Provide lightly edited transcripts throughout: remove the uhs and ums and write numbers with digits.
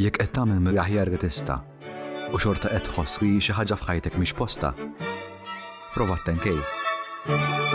Jekk qed tagħmel mill-aħjar li tista' u xorta qed tħoss li xi ħaġa f'ħajtek mhix postha, prova t-10K.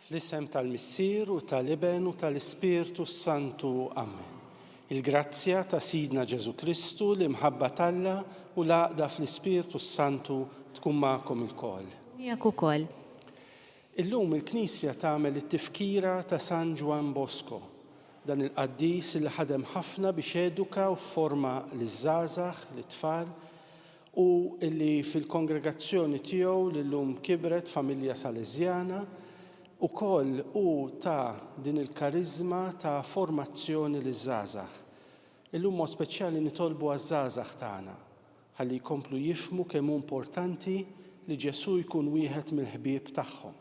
Fl-isem tal-Missier u tal-Iben u tal-Ispirtu s-Santu. Amen. Il-grazzja ta' Sidna Ġesù Kristu, l-imħabba t'Alla u l-għaqda fl-Ispirtu s-Santu tkun magħkom ilkoll. Miegħek ukoll. Illum il-Knisja tagħmel it-tifkira ta' San Ġwann Bosco, dan il-qaddis li ħadem ħafna biex eduka u fforma liż-żgħażagħ, lit-tfal, u li fil-kongregazzjoni tiegħu li llum kibret familja Salesjana, ukoll hu ta din il-kariżma ta' formazzjoni liż-żgħażagħ. Illum mod speċjali nitolbu għaż-żgħażagħ tagħna, ħalli jkomplu jifhmu kemm hu importanti li Ġesù jkun wieħed mill-ħbieb tagħhom.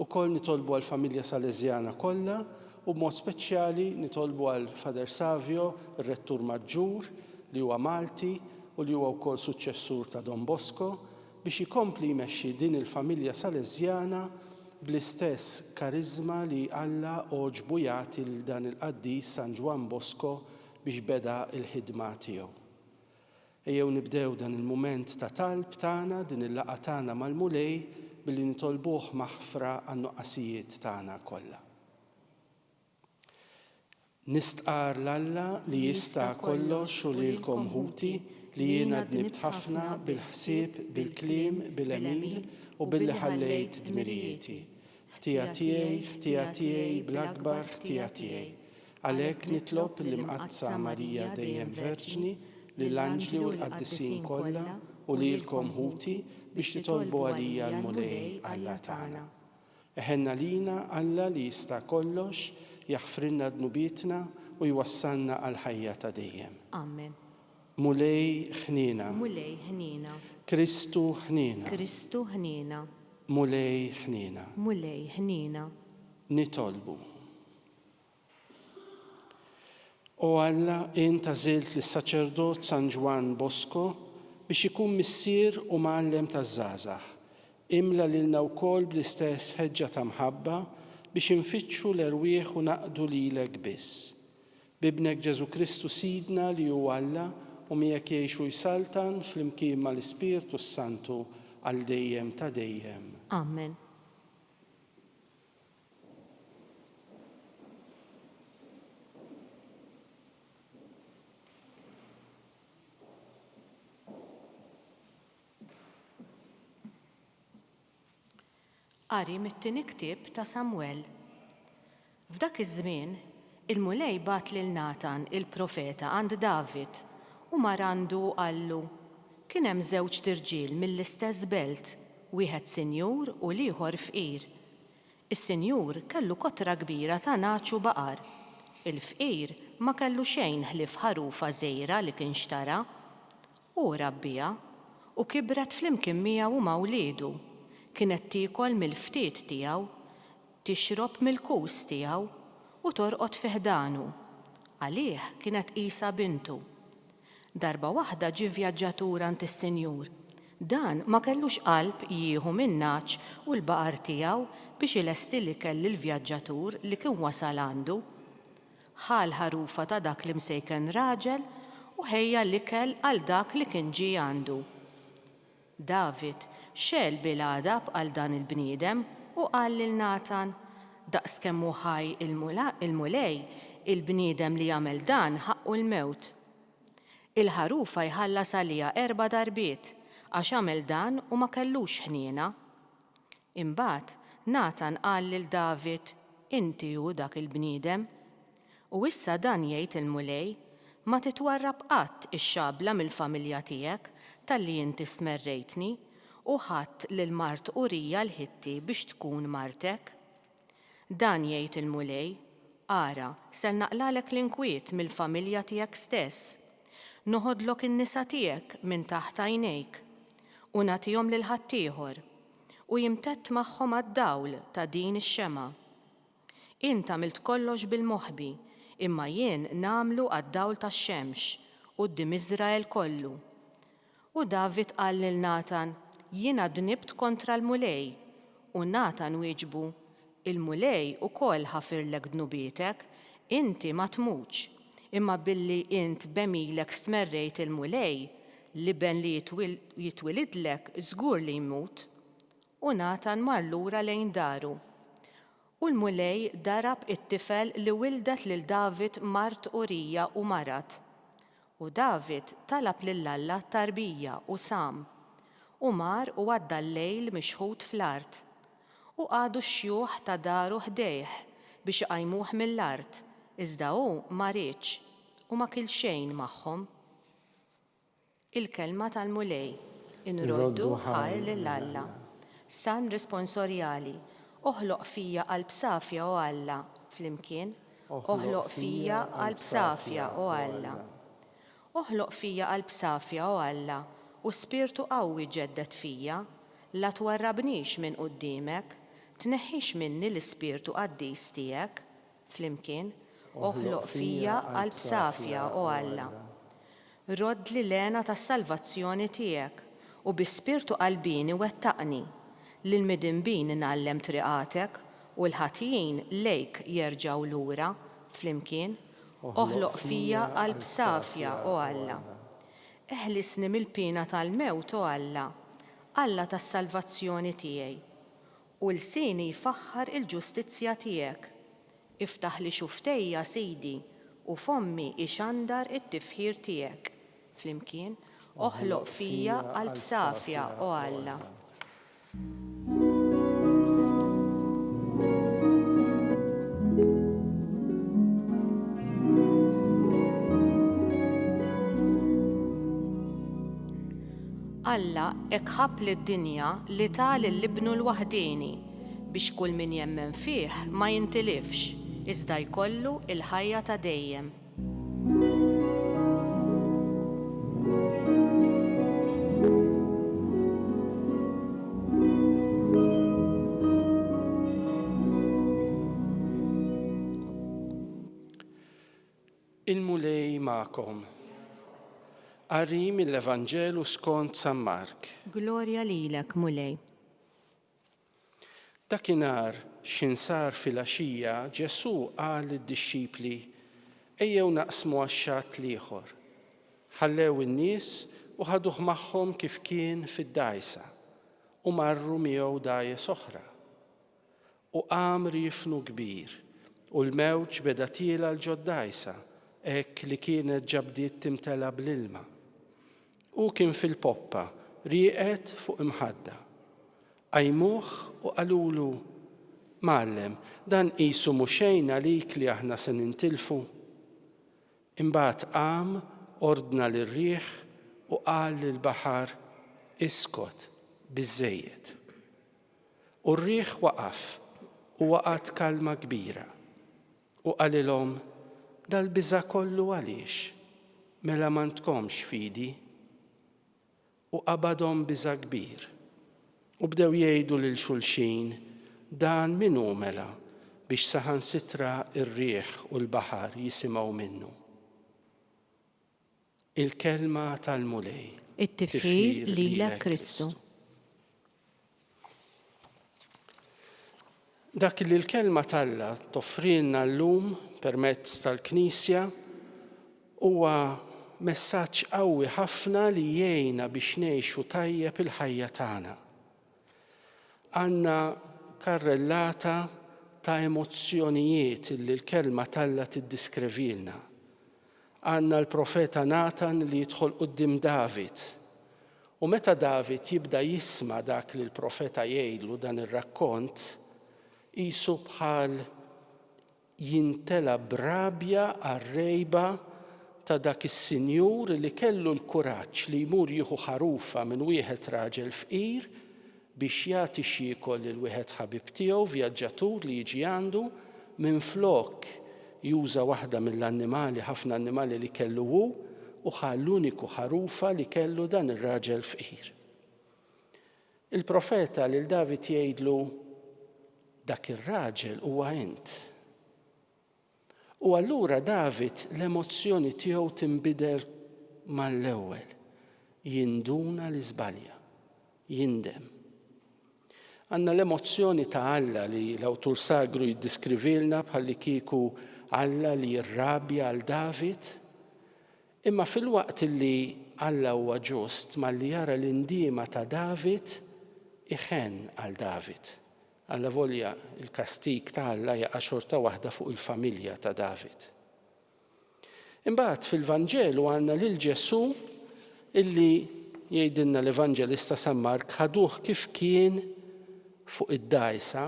Ukoll nitolbu għall-familja Salesjana kollha u b'mod speċjali nitolbu għal Father Savio, ir-Rettur Maġġur, li huwa Malti u li huwa wkoll suċċessur ta' Don Bosco, biex ikompli jmexxi din il-familja Salesjana bl-istess kariżma li Alla għoġbu jagħti lil dan il-qaddis San Ġwann Bosco biex beda l-ħidma tiegħu. Ejjew nibdew dan il-mument ta' talb tagħna, din il-laqgħa tagħna mal-Mulej billi nitolbuh maħfra għan-nuqqasijiet tagħna kollha. Nistqarr 'l Alla li jista' kollox u lilkom ħuti li jiena dnibt ħafna bil-ħsieb, bil-kliem, bil-għemil u billi ħallejt dmirijieti. Ħtija tiegħi, ħtija tiegħi, bl-akbar ħtija tiegħi. Għalhekk nitlob lill-Imqaddsa Marija dejjem Verġni, lill-anġli u l-qaddisin kollha, u lilkom ħuti, biex titolbu għalija l-Mulej Alla tagħna. Iħenn għalina Alla li jista' kollox, jaħfrilna dnubietna u jwassalna għall-ħajja ta' dejjem. Amen. Mulej ħniena. Mulej ħniena. Kristu ħniena. Kristu ħniena. Mulej ħniena. Mulej ħniena. Nitolbu. O Alla, int għażilt lis-saċerdot San Ġwann Bosco biex ikun missier u mgħallem taż-żgħażagħ. Imla lilna wkoll bl-istess ħeġġa ta' mħabba biex infittxu l-erwieħ u naqdu lilek biss. B'Ibnek Ġesù Kristu Sidna li hu Alla u miegħek jgħix u jsaltan flimkien mal-Ispirtu s-Santu għal dejjem ta' dejjem. Amen. Qari mit-Tieni Ktieb ta' Samwel. F'dak iż-żmien, il-Mulej bagħat lil Natan il-profeta għand David, u mar għandu u qallu, Kien hemm żewġt irġiel mill-istess belt, wieħed sinjur u l-ieħor fqir. Is-sinjur kellu kotra kbira ta' nagħaġ u baqar. Il-fqir ma kellu xejn ħlief ħarufa żgħira li kien xtara. Hu rabbieha, u kibret flimkien miegħu u ma' wliedu. Kienet tiekol mill-ftiet tiegħu, tixrob mill-kus tiegħu, u torqod fi ħdanu. Għalih kienet qisha bintu. Darba waħda ġie vjaġġatur għand is-sinjur. Dan ma kellux qalb jieħu min-nagħaġ u l-baqar tiegħu biex ilesti l-ikel lill-vjaġġatur li kien wasal għandu. Ħa l-ħarufa ta' dak l-imsejken raġel u ħejja l-ikel għal dak li kien ġie għandu. David xegħel bil-għadab għal dan il-bniedem u qal lil Natan, Daqs kemm hu ħaj il-Mulej, il-bniedem li għamel dan ħaqqu l-mewt. Il-ħarufa jħallas għaliha erba' darbiet, għax għamel dan u ma kellux ħniena. Imbagħad Natan qal lil David, Inti hu dak il-bniedem. U issa dan jgħid il-Mulej, Ma titwarrab qatt ix-xabla mill-familja tiegħek talli inti stmerrejtni u ħadt lil mart Urija l-Ħitti biex tkun martek. Dan jgħid il-Mulej, Ara, ser naqlagħlek l-inkwiet mill-familja tiegħek stess. Noħodlok in-nisa tiegħek minn taħt għajnejk, u nagħtihom lil ħaddieħor, u jimtedd magħhom għad-dawl ta' din ix-xemgħa. Int għamilt kollox bil-moħbi, imma jien nagħmlu għad-dawl tax-xemx, quddiem Iżrael kollu. U David qal lil Natan, Jiena dnibt kontra l-Mulej. U Natan wieġbu, Il-Mulej ukoll ħafirlek dnubietek, inti ma tmutx. Imma billi int b'għemilek stmerrejt il-Mulej, l-iben li jitwilidlek żgur li jmut. U Natan mar lura lejn daru. U l-Mulej darab it-tifel li wildet lil David mart Urija u marad. U David talab lil Alla t-tarbija u sam. U mar u għadda l-lejl mixħut fl-art. U qagħdu x-xjuħ ta' daru ħdejh biex iqajmuh mill-art, iżda hu ma riedx, u ma kiel xejn magħhom. Il-Kelma tal-Mulej, Inroddu ħajr lil Alla. Salm Responsorjali, Oħloq fija qalb safja, o Alla, flimkien, Oħloq fija qalb safja, o Alla. Oħloq fija qalb safja, o Alla, u spirtu qawwi ġedded fija. La twarrabnix minn quddiemek, tneħħix minni l-ispirtu qaddis tiegħek. Flimkien, Oħloq fija qalb safja, o Alla. Roddli l-hena tas-salvazzjoni tiegħek, u bi spirtu qalbieni wettaqni. Lill-midinbin ngħallem triqatek, u l-ħatjin lejk jerġgħu lura. Flimkien, Oħloq fija qalb safja, o Alla. Eħlisni mill-piena tal-mewt, o Alla, Alla tas-salvazzjoni tiegħi. U lsieni jfaħħar il-ġustizzja tiegħek. Iftaħli xufftejja, Sidi, u fommi jxandar it-tifħir tiegħek. Flimkien, Oħloq fija qalb safja, o Alla. Alla hekk ħabb lid-dinja li ta lil Ibnu l-waħdieni, biex kull min jemmen fih ma jintilifx, iżda jkollu l-ħajja ta' dejjem. Il-Mulej magħkom. Qari mill-Evanġelu skont San Mark. Glorja lilek, Mulej. Dakinhar x'ħin sar filgħaxija Ġesù qal lid-dixxipli, Ejjew naqsmu għax-xatt l-ieħor. Ħallew in-nies u ħaduh magħhom kif kien fid-dgħajsa, u marru miegħu dgħajjes oħra. U qam riefnu kbir, u l-mewġ beda tiela' 'l ġod-dgħajsa, hekk li kienet ġa bdiet timtela bl-ilma. Hu kien fil-poppa, rieqed fuq imħadda. Qajmuh u qalulu, Mgħallem, dan qisu mhu xejn għalik li aħna se nintilfu? Imbagħad qam, ordna lir-riħ u qal lill-baħar, Iskot, biżżejjed. U r-riħ waqaf, u waqgħet kalma kbira. U qalilhom, Dal-biża' kollu għaliex? Mela m'għandkomx fidi? U qabadhom biża' kbir. U bdew jgħidu lil xulxin, Dan min hu mela, biex saħansitra r-riħ u l-baħar jisimgħu minnu? Il-Kelma tal-Mulej. It-tifħir lilek Kristu. Dak li l-Kelma t'Alla toffrilna llum permezz tal-Knisja huwa messaġġ qawwi ħafna li jgħinna biex ngħixu tajjeb il-ħajja tagħna. Għandna karrellata ta' emozzjonijiet li l-Kelma t'Alla tiddiskrevilna. Għandna l-profeta Natan li jidħol quddiem David. U meta David jibda jisma' dak li l-profeta jgħidlu dan ir-rakkont, qisu bħal jintela' b'rabja għar-rgħiba ta' dak is-sinjur li kellu l-kuraġġ li jmur jieħu ħarufa minn wieħed raġel fqir biex jagħti x'jiekol lil wieħed ħabib tiegħu vjaġġatur li jiġi għandu, minflok juża waħda mill-annimali, ħafna annimali li kellu hu, u ħa l-uniku ħarufa li kellu dan ir-raġel fqir. Il-profeta lil David jgħidlu, Dak ir-raġel huwa int. U allura David l-emozzjoni tiegħu tinbidel mal-ewwel. Jinduna li żbalja. Jindem. Għandna l-emozzjoni ta' Alla li l-awtur sagru jiddiskrivilna bħallikieku Alla li jirrabja għal David. Imma filwaqt li Alla huwa ġust malli jara l-indiema ta' David, iħenn għal David. Allavolja l-kastig ta' Alla jaqa' xorta waħda fuq il-familja ta' David. Imbagħad fil-Vanġelu għandna lil Ġesù illi jgħidilna l-Evanġelista San Mark ħaduh kif kien fuq id-dgħajsa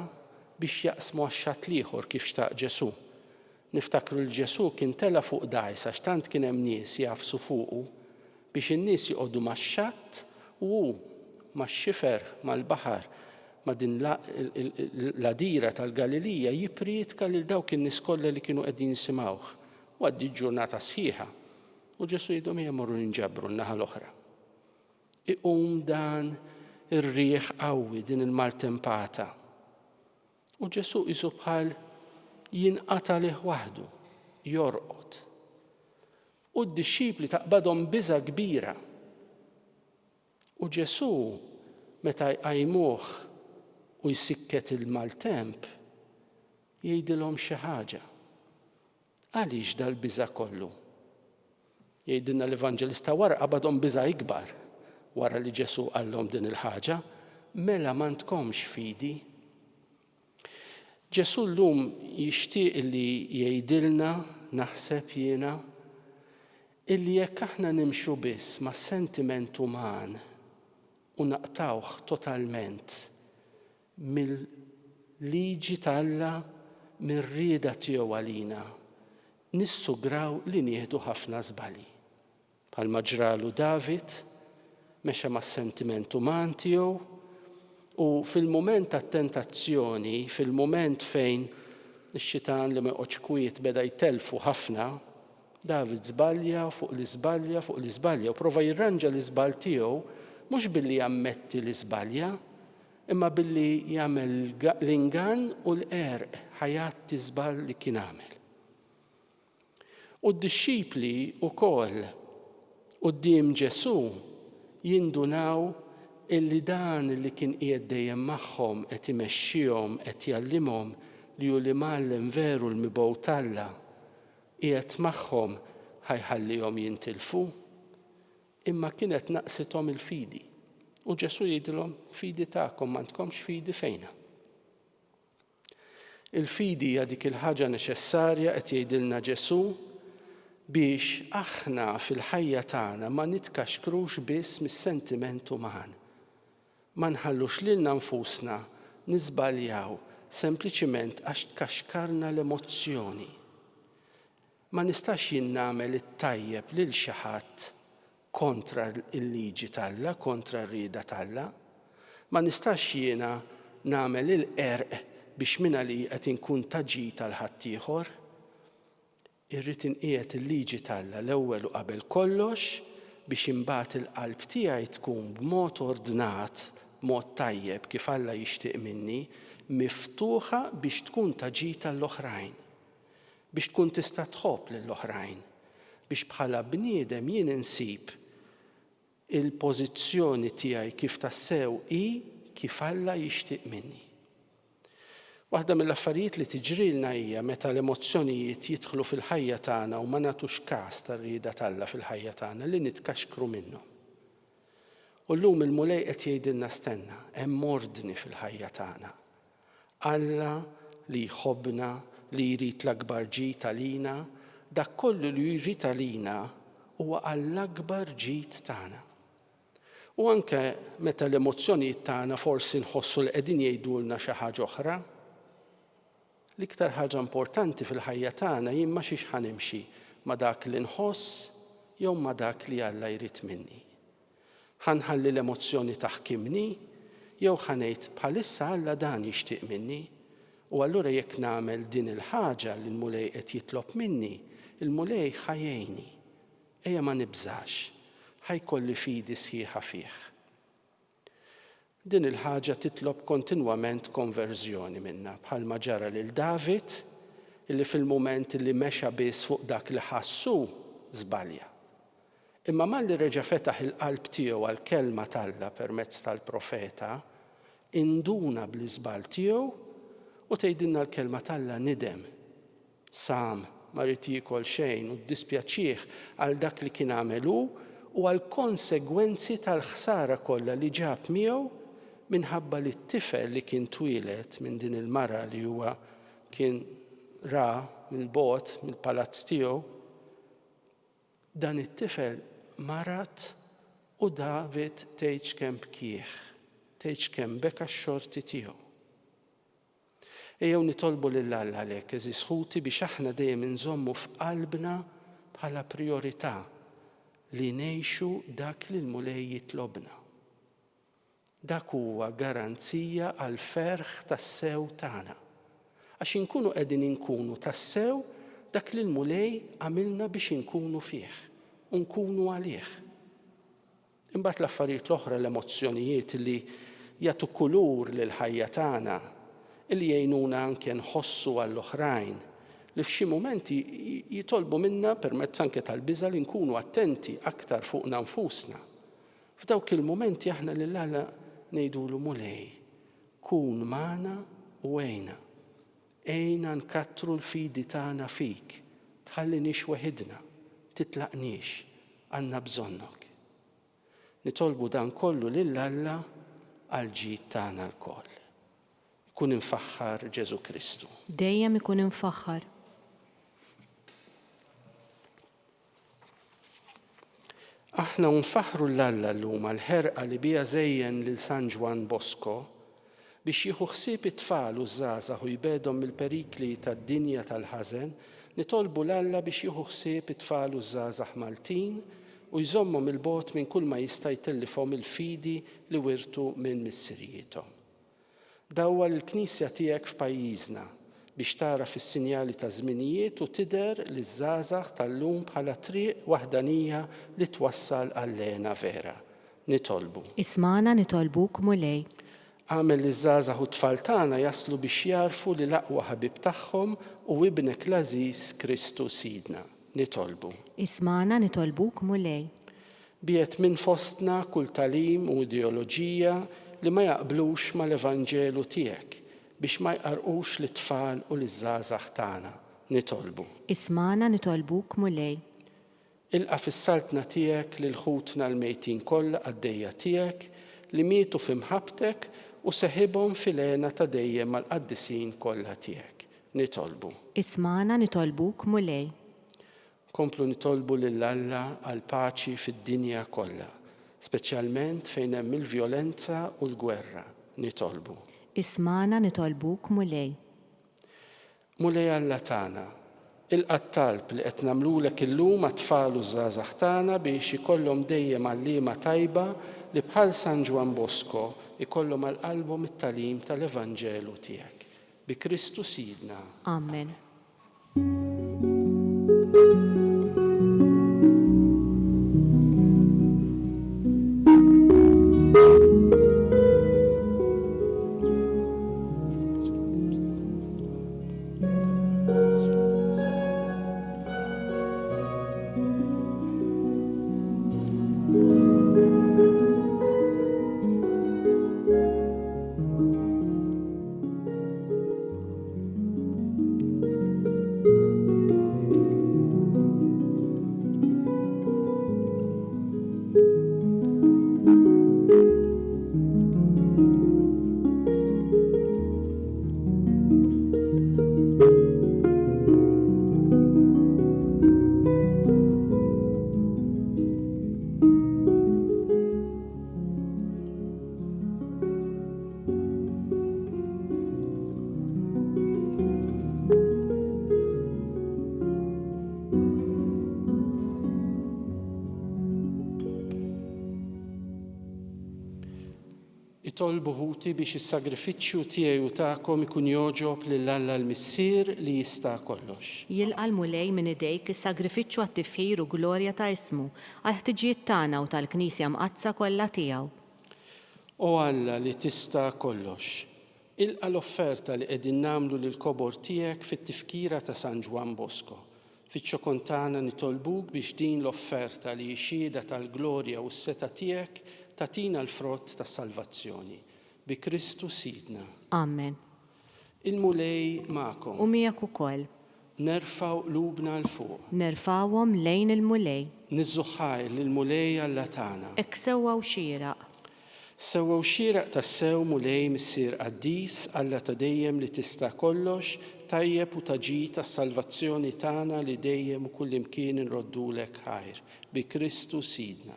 biex jaqsmu għax-xatt l-ieħor kif xtaq Ġesù. Niftakru li Ġesù kien tela' fuq dgħajsa għax tant kien hemm nies jagħfsu fuqu biex in-nies joqogħdu max-xatt u hu max-xifer mal-baħar ma' din l-għadira tal-Galilija jipprietka lil dawk in-nies kollha li kienu qegħdin jisimgħuh. U għaddiet ġurnata sħiħa. U Ġesù jgħidhom ejja morru ninġabru n-naħa l-oħra. Iqum dan ir-riħ qawwi din il-maltempata. U Ġesù qisu bħal jinqata' lih waħdu, jorqod. U d-dixxipli taqbadhom biża' kbira. U Ġesù, meta jqajmuh u jsikket il-maltemp, jgħidilhom xi ħaġa. Għaliex dal-biża' kollu? Jgħidilna l-Evanġelista wara qabadhom biża' ikbar wara li Ġesù qallhom din il-ħaġa, mela m'għandkomx fidi. Ġesù llum jixtieq li jgħidilna, naħseb jiena, illi jekk aħna nimxu biss mas-sentiment uman u naqtgħuh totalment mill-liġi t'Alla, mir-rieda tiegħu għalina, nissugraw li nieħdu ħafna żbalji. Bħalma ġralu David, mexa mas-sentiment uman tiegħu u fil-mument tat-tentazzjoni, fil-mument fejn ix-xitan li ma joqgħodx kwiet beda jtellfu ħafna, David żbalja fuq li żbalja fuq li żbalja u prova jirranġa l-iżball tiegħu mhux billi jammetti li żbalja, imma billi jagħmel l-ingann u l-qerq ħa jgħatti żball li kien għamel. U d-dixxipli wkoll quddiem Ġesù jindunaw illi dan li kien qiegħed dejjem magħhom qed imexxihom, qed jgħallimhom li hu l-Imgħallem veru l-mibgħut t'Alla, qiegħed magħhom ħa jħallihom jintilfu. Imma kienet naqsithom il-fidi. U Ġesù jgħidilhom, fidi tagħkom m'għandkomx fidi fejna. Il-fidi hija dik il-ħaġa neċessarja, qed jgħidilna Ġesù, biex aħna fil-ħajja tagħna ma nitkaxkrux biss mis-sentiment uman. Ma nħallux lilna nfusna niżbaljaw sempliċiment għax tkaxkarna l-emozzjoni. Ma nistax jien nagħmel it-tajjeb lil xi ħadd kontra l-liġi t'Alla, kontra r-rieda t'Alla. Ma nistax jiena nagħmel il-qerq biex mingħalija qed inkun ta' ġid għal ħaddieħor. Irrid inqiegħed il-liġi t'Alla l-ewwel u qabel kollox biex imbagħad il-qalb tiegħi tkun b'mod ordnat, b'mod tajjeb kif Alla jixtieq minni, miftuħa biex tkun ta' ġid għall-oħrajn. Biex tkun tista' tħobb lill-oħrajn, biex bħala bniedem jien insib il-pożizzjoni tiegħi kif tassew hi kif Alla jixtieq minni. Waħda mill-affarijiet li tiġrilna hija meta l-emozzjonijiet jidħlu fil-ħajja tagħna u ma nagħtux kas tar-rieda t'Alla fil-ħajja tagħna li nitkaxkru minnhom. U llum il-Mulej qed jgħidilna stenna, hemm ordni fil-ħajja tagħna. Alla li jħobbna, li jrid l-akbar ġid għalina, Dak kollu li jrid għalina huwa għall-akbar ġid tagħna. U anke meta l-emozzjonijiet tagħna forsi nħossu li qegħdin jgħidulna xi ħaġa oħra. L-iktar ħaġa importanti fil-ħajja tagħna hi ma' xiex ħa nimxi, ma' dak li nħoss jew ma' dak li Alla jrid minni. Ħa nħalli l-emozzjoni taħkimni jew ħa ngħid bħalissa Alla dan jixtieq minni u allura jekk nagħmel din il-ħaġa li l-Mulej qed jitlob minni, il-Mulej ħa jgħinni. Ejja ma nibżax, ħa jkolli fidi sħiħa fih. Din il-ħaġa titlob kontinwament konverżjoni minna, bħalma ġara lil David, illi fil-mument li mexa biss fuq dak li ħass hu, żbalja. Imma malli reġa' fetaħ il-qalb tiegħu għall-kelma t'Alla permezz tal-profeta, induna bl-iżball tiegħu u tgħidilna l-kelma t'Alla nidem. Sam ma ried jiekol xejn u ddispjaċieh għal dak li kien għamel hu u għall-konsegwenzi tal-ħsara kollha li ġab miegħu minħabba li t-tifel li kien twieled minn din il-mara li huwa kien ra mill-bogħod mill-palazz tiegħu, dan it-tifel marad u David tgħidx kemm bkieh, tgħidx kemm beka x-xorti tiegħu. Ejjew nitolbu lil Alla għalhekk, għeżież ħuti, biex aħna dejjem inżommu f'qalbna bħala prijorità li ngħixu dak li l-Mulej jitlobna. Dak huwa garanzija għall-ferħ tassew tagħna. Għax inkunu qegħdin inkunu tassew dak li l-Mulej għamilna biex inkunu fih u nkunu għalih. Imbagħad l-affarijiet l-oħra, l-emozzjonijiet li jagħtu kulur lill-ħajja tagħna, li jgħinuna anke nħossu għall-oħrajn, li f'xi mumenti jitolbu minna permezz anke tal-biża' li nkunu attenti aktar fuqna nfusna. F'dawk il-mumenti aħna lil Alla ngħidulu Mulej, kun magħna u għinna. Għinna nkattru l-fidi tagħna fik, tħalliniex weħidna, titlaqniex, għandna bżonnok. Nitolbu dan kollu lil Alla għall-ġid tagħna lkoll. Ikun imfaħħar Ġesù Kristu. Dejjem ikun imfaħħar. Aħna u nfaħħru 'l Alla llum għall-ħerqa li biha żejjen lil San Ġwann Bosco biex jieħu ħsieb it-tfal u ż-żgħażagħ u jbegħdhom mill-perikli tad-dinja tal-ħażen, nitolbu 'l Alla biex jieħu ħsieb it-tfal u ż-żgħażagħ Maltin u jżommhom 'il bogħod minn kull ma jista' jtellifhom il-fidi li wirtu minn missirijiethom. Dawwal il-Knisja tiegħek f'pajjiżna biex tagħraf is-sinjali taż-żminijiet u tidher liż-żgħażagħ tal-lum bħala triq waħdanija li twassal għall-hena vera. Nitolbu. Ismagħna nitolbuk Mulej. Agħmel li ż-żgħażagħ u t-tfal tagħna jaslu biex jagħrfu li l-aqwa ħabib tagħhom hu Ibnek l-għażiż Kristu Sidna. Nitolbu. Ismagħna nitolbuk Mulej. Biegħed minn fostna kull tagħlim u ideoloġija li ma jaqblux mal-Evanġelu tiegħek, biex ma jqarrqux lit-tfal u liż-żgħażagħ tagħna. Nitolbu. Ismagħna nitolbuk Mulej. Ilqa' fis-Saltna tiegħek lil ħutna l-mejtin kollha qaddejja tiegħek li mietu fi mħabbtek u seħibhom fil-hena ta' dejjem mal-qaddisin kollha tiegħek. Nitolbu. Ismagħna nitolbuk Mulej. Nkomplu nitolbu lil Alla għall-paċi fid-dinja kollha, speċjalment fejn hemm il-vjolenza u l-gwerra. Nitolbu. Ismagħna nitolbuk Mulej. Mulej Alla tagħna, ilqa' t-talb li qed nagħmlulek illum għat-tfal u ż-żgħażagħ tagħna biex ikollhom dejjem għalliema tajba li bħal San Ġwann Bosco jkollhom għal qalbhom it-tagħlim tal-Evanġelu tiegħek. Bi Kristu Sidna. Amen. Itolbu ħuti biex is-sagrifiċċju tiegħi u tagħkom ikun jogħġob lil Alla l-Missier li jista' kollox. Jilqa' l-Mulej minn idejk is-sagrifiċċju għat-tifħir u glorja ta' ismu, għall-ħtiġijiet tagħna u tal-Knisja Mqaddsa kollha tiegħu. O Alla li tista' kollox, ilqa' l-offerta li qegħdin nagħmlu lill-kobor tiegħek fit-tifkira ta' San Ġwann Bosco. Fiċ-ċokon tagħna nitolbuk biex din l-offerta li hi xhieda tal-glorja u s-setgħa tiegħek tagħtina l-frott tas-salvazzjoni. Bi Kristu Sidna. Amen. Il-Mulej magħkom. U miegħek ukoll. Nerfgħu qlubna 'l fuq. Nerfgħuhom lejn il-Mulej. Niżżu ħajr lill-Mulej Alla tagħna. Hekk sewwa u xieraq. Sewwa u xieraq tassew, Mulej, Missier qaddis, Alla ta' dejjem li tista' kollox, tajjeb u ta' ġid għas-salvazzjoni tagħna li dejjem u kullimkien inroddulek ħajr, bi Kristu Sidna.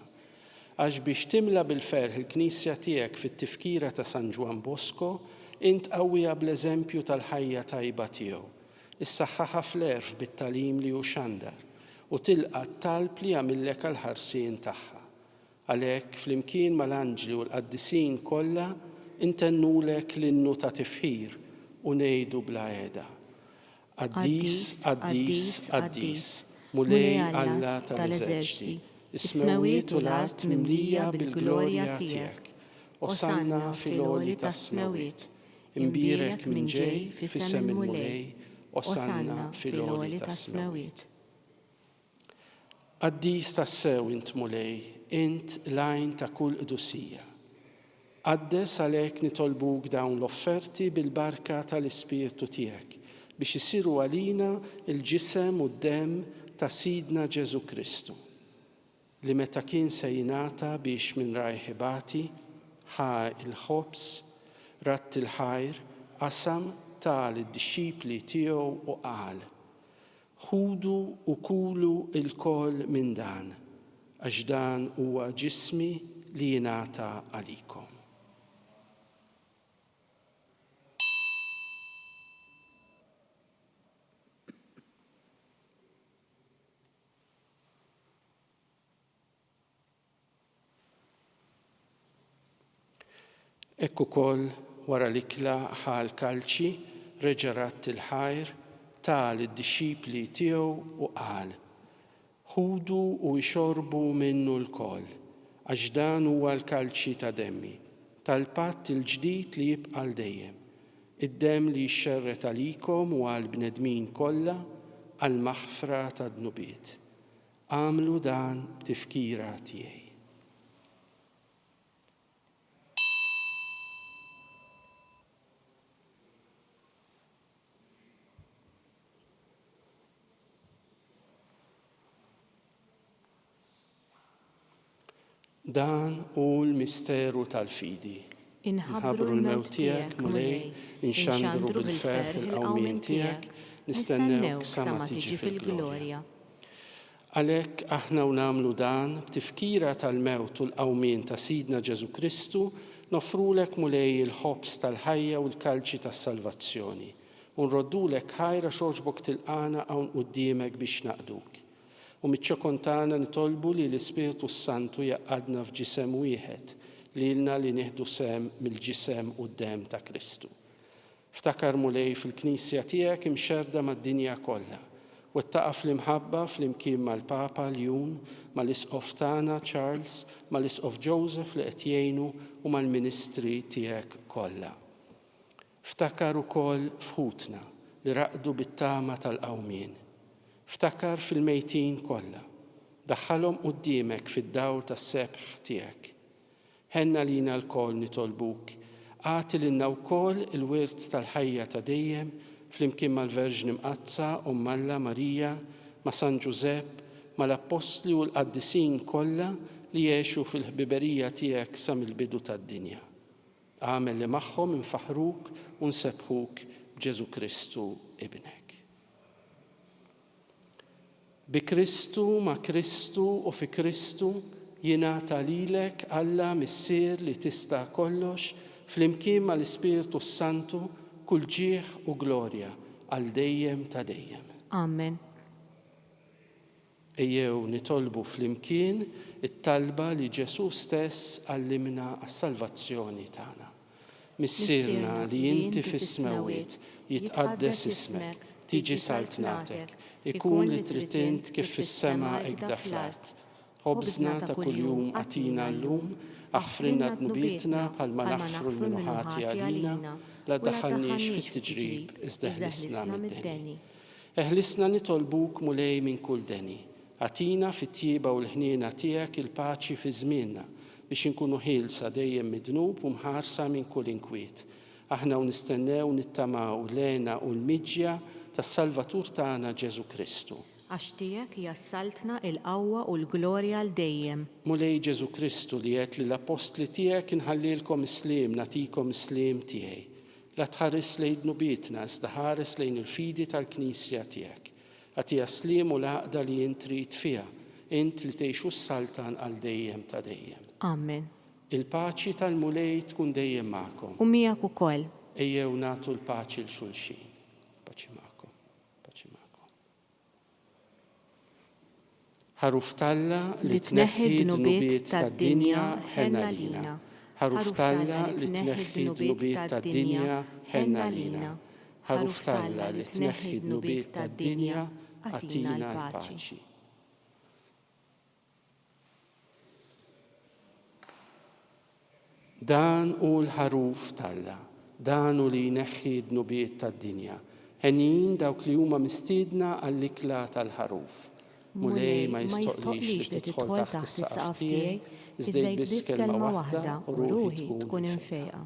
Għax biex timla bil-ferħ il-Knisja tiegħek fit-tifkira ta' San Ġwann Bosco, int qawwiha bl-eżempju tal-ħajja tajba tiegħu, issaħħaħha fl-għerf bit-tagħlim li hu xandar, u tilqa' t-talb li jagħmillek għall-ħarsien tagħha. Għalhekk, flimkien mal-anġli u l-qaddisin kollha, intennulek l-innu ta' tifħir u ngħidu bla heda, Qaddis, qaddis, qaddis, Mulej Alla tal-eżerċti, is-smewwiet u l-art mimlija bil-glorja tiegħek. Osanna fil-għoli tas-smewwiet. Imbierek min ġej f'isem il-Mulej, Osanna fil-għoli tas-smewwiet. Qaddis tassew int Mulej, int l-għajn ta' kull qdusija. Qaddes għalhekk nitolbuk dawn l-offerti bil-barka tal-Ispirtu tiegħek biex isiru għalina l-ġisem u d-demm ta' Sidna Ġesù Kristu, li meta kien se jingħata biex minn rajh ibati, ħa l-ħobż, radd il-ħajr, qasam, ta lid-dixxipli tiegħu u qal, Ħudu u kulu lkoll minn dan, għax dan huwa ġismi li jingħata għalikom. Hekk ukoll, wara l-ikla ħa l-kalċi, reġa' radd il-ħajr, ta lid-dixxipli tiegħu u qal, Ħudu u ixorbu minnu lkoll, għax dan huwa l-kalċi ta' demmi, tal-patt il-ġdid li jibqa' għal dejjem, id-demm li jixxerred għalikom u għall-bnedmin kollha għall-maħfra tad-dnubiet. Agħmlu dan b'tifkira tiegħi. Dan hu l-misteru tal-fidi. Inħabbru l-mewt tiegħek, Mulej, inxandru bil-ferħ il-qawmien tiegħek, nistennewk sa ma tiġi fil-glorja. Għalhekk aħna u nagħmlu dan, b'tifkira tal-mewt u l-qawmien ta' Sidna Ġesù Kristu, noffrulek, Mulej, il-ħobż tal-ħajja u l-kalċi tas-salvazzjoni, u nroddulek ħajr għax għoġbok tilqagħna hawn quddiemek biex naqduk. U miċ-ċokon tagħna nitolbu li l-Ispirtu s-Santu jgħaqqadna f'ġisem wieħed, lilna li nieħdu sehem mill-ġisem u d-demm ta' Kristu. Ftakar, Mulej, fil-Knisja tiegħek imxerrda mad-dinja kollha. Wettaqha fl-imħabba flimkien mal-Papa Ljun, mal-Isqof tagħna Charles, mal-Isqof Joseph li qed jgħinu u mal-ministri tiegħek kollha. Ftakar ukoll f'ħutna li raqdu bit-tama tal-qawmien. Ftakar fil-mejtin kollha. Daħħalhom quddiemek fid-dawl tas-sebħ tiegħek. Ħenn għalina lkoll nitolbuk, agħti lilna wkoll il-wirt tal-ħajja ta' dejjem flimkien mal-Verġni Mqaddsa, Omm Alla, Marija, ma' San Ġużepp, mal-Appostli u l-qaddisin kollha li għexu fil-ħbiberija tiegħek sa mill-bidu tad-dinja. Agħmel li magħhom infaħħruk u nsebbħuk b'Ġesù Kristu Ibnek. Bi Kristu, ma' Kristu u fi Kristu, jingħata lilek, Alla, Missier li tista' kollox, flimkien mal-Ispirtu s-Santu, kull ġieħ u glorja, għal dejjem ta' dejjem. Amen. Ejjew nitolbu flimkien it-talba li Ġesù stess għallimna għas-salvazzjoni tagħna. Missierna li inti fis-smewwiet, jitqaddes ismek, tiġi saltnatek, ikun li trid int kif fis-sema hekda fl-art. Ħobżna ta' kuljum agħtina llum, aħfrilna dnubietna bħalma naħfru 'l min hu ħati għalina, la ddaħħalniex fit-tiġrib iżda eħlisna mid-deni. Eħlisna nitolbuk, Mulej, minn kull deni. Agħtina fit-tjieba u l-ħniena tiegħek il-paċi fi żmienna, biex inkunu ħielsa dejjem mid-dnub u mħarsa minn kull inkwiet, aħna u nistennew u nittamaw l-hena u l-miġja tas-Salvatur tagħna Ġesù Kristu. Għax tiegħek hija s-saltna, il-qawwa u l-glorja għal dejjem. Mulej Ġesù Kristu li għedt lill-appostli tiegħek inħallielkom is-sliem, nagħtikom is-sliem tiegħi. La tħares lejn dnubietna iżda ħares lejn il-fidi tal-Knisja tiegħek. Agħtiha s-sliem u l-għaqda li int trid fiha, int li tgħix u ssaltan għal dejjem ta' dejjem. Amen. Il-paċi tal-Mulej tkun dejjem magħkom. U miegħek ukoll. Ejjew nagħtu l-paċi 'l xulxin. Paċi magħkom. Paċi magħkom. Ħaruf t'Alla li tneħħi d-dnubiet tad-dinja, ħenn għalina. Ħaruf t'Alla li tneħħi d-dnubiet tad-dinja, ħenn għalina. Ħaruf t'Alla li tneħħi d-dnubiet tad-dinja, agħtina l-paċi. Dan hu l-Ħaruf t'Alla, dan hu li jneħħi d-dnubiet tad-dinja. Henjin dawk li huma mistiedna għall-ikla tal-Ħaruf. Mulej, ma jistħoqqlix li tidħol taħt is-saqaf tiegħi, iżda għid biss kelma waħda u ruħi tkun imfejqa.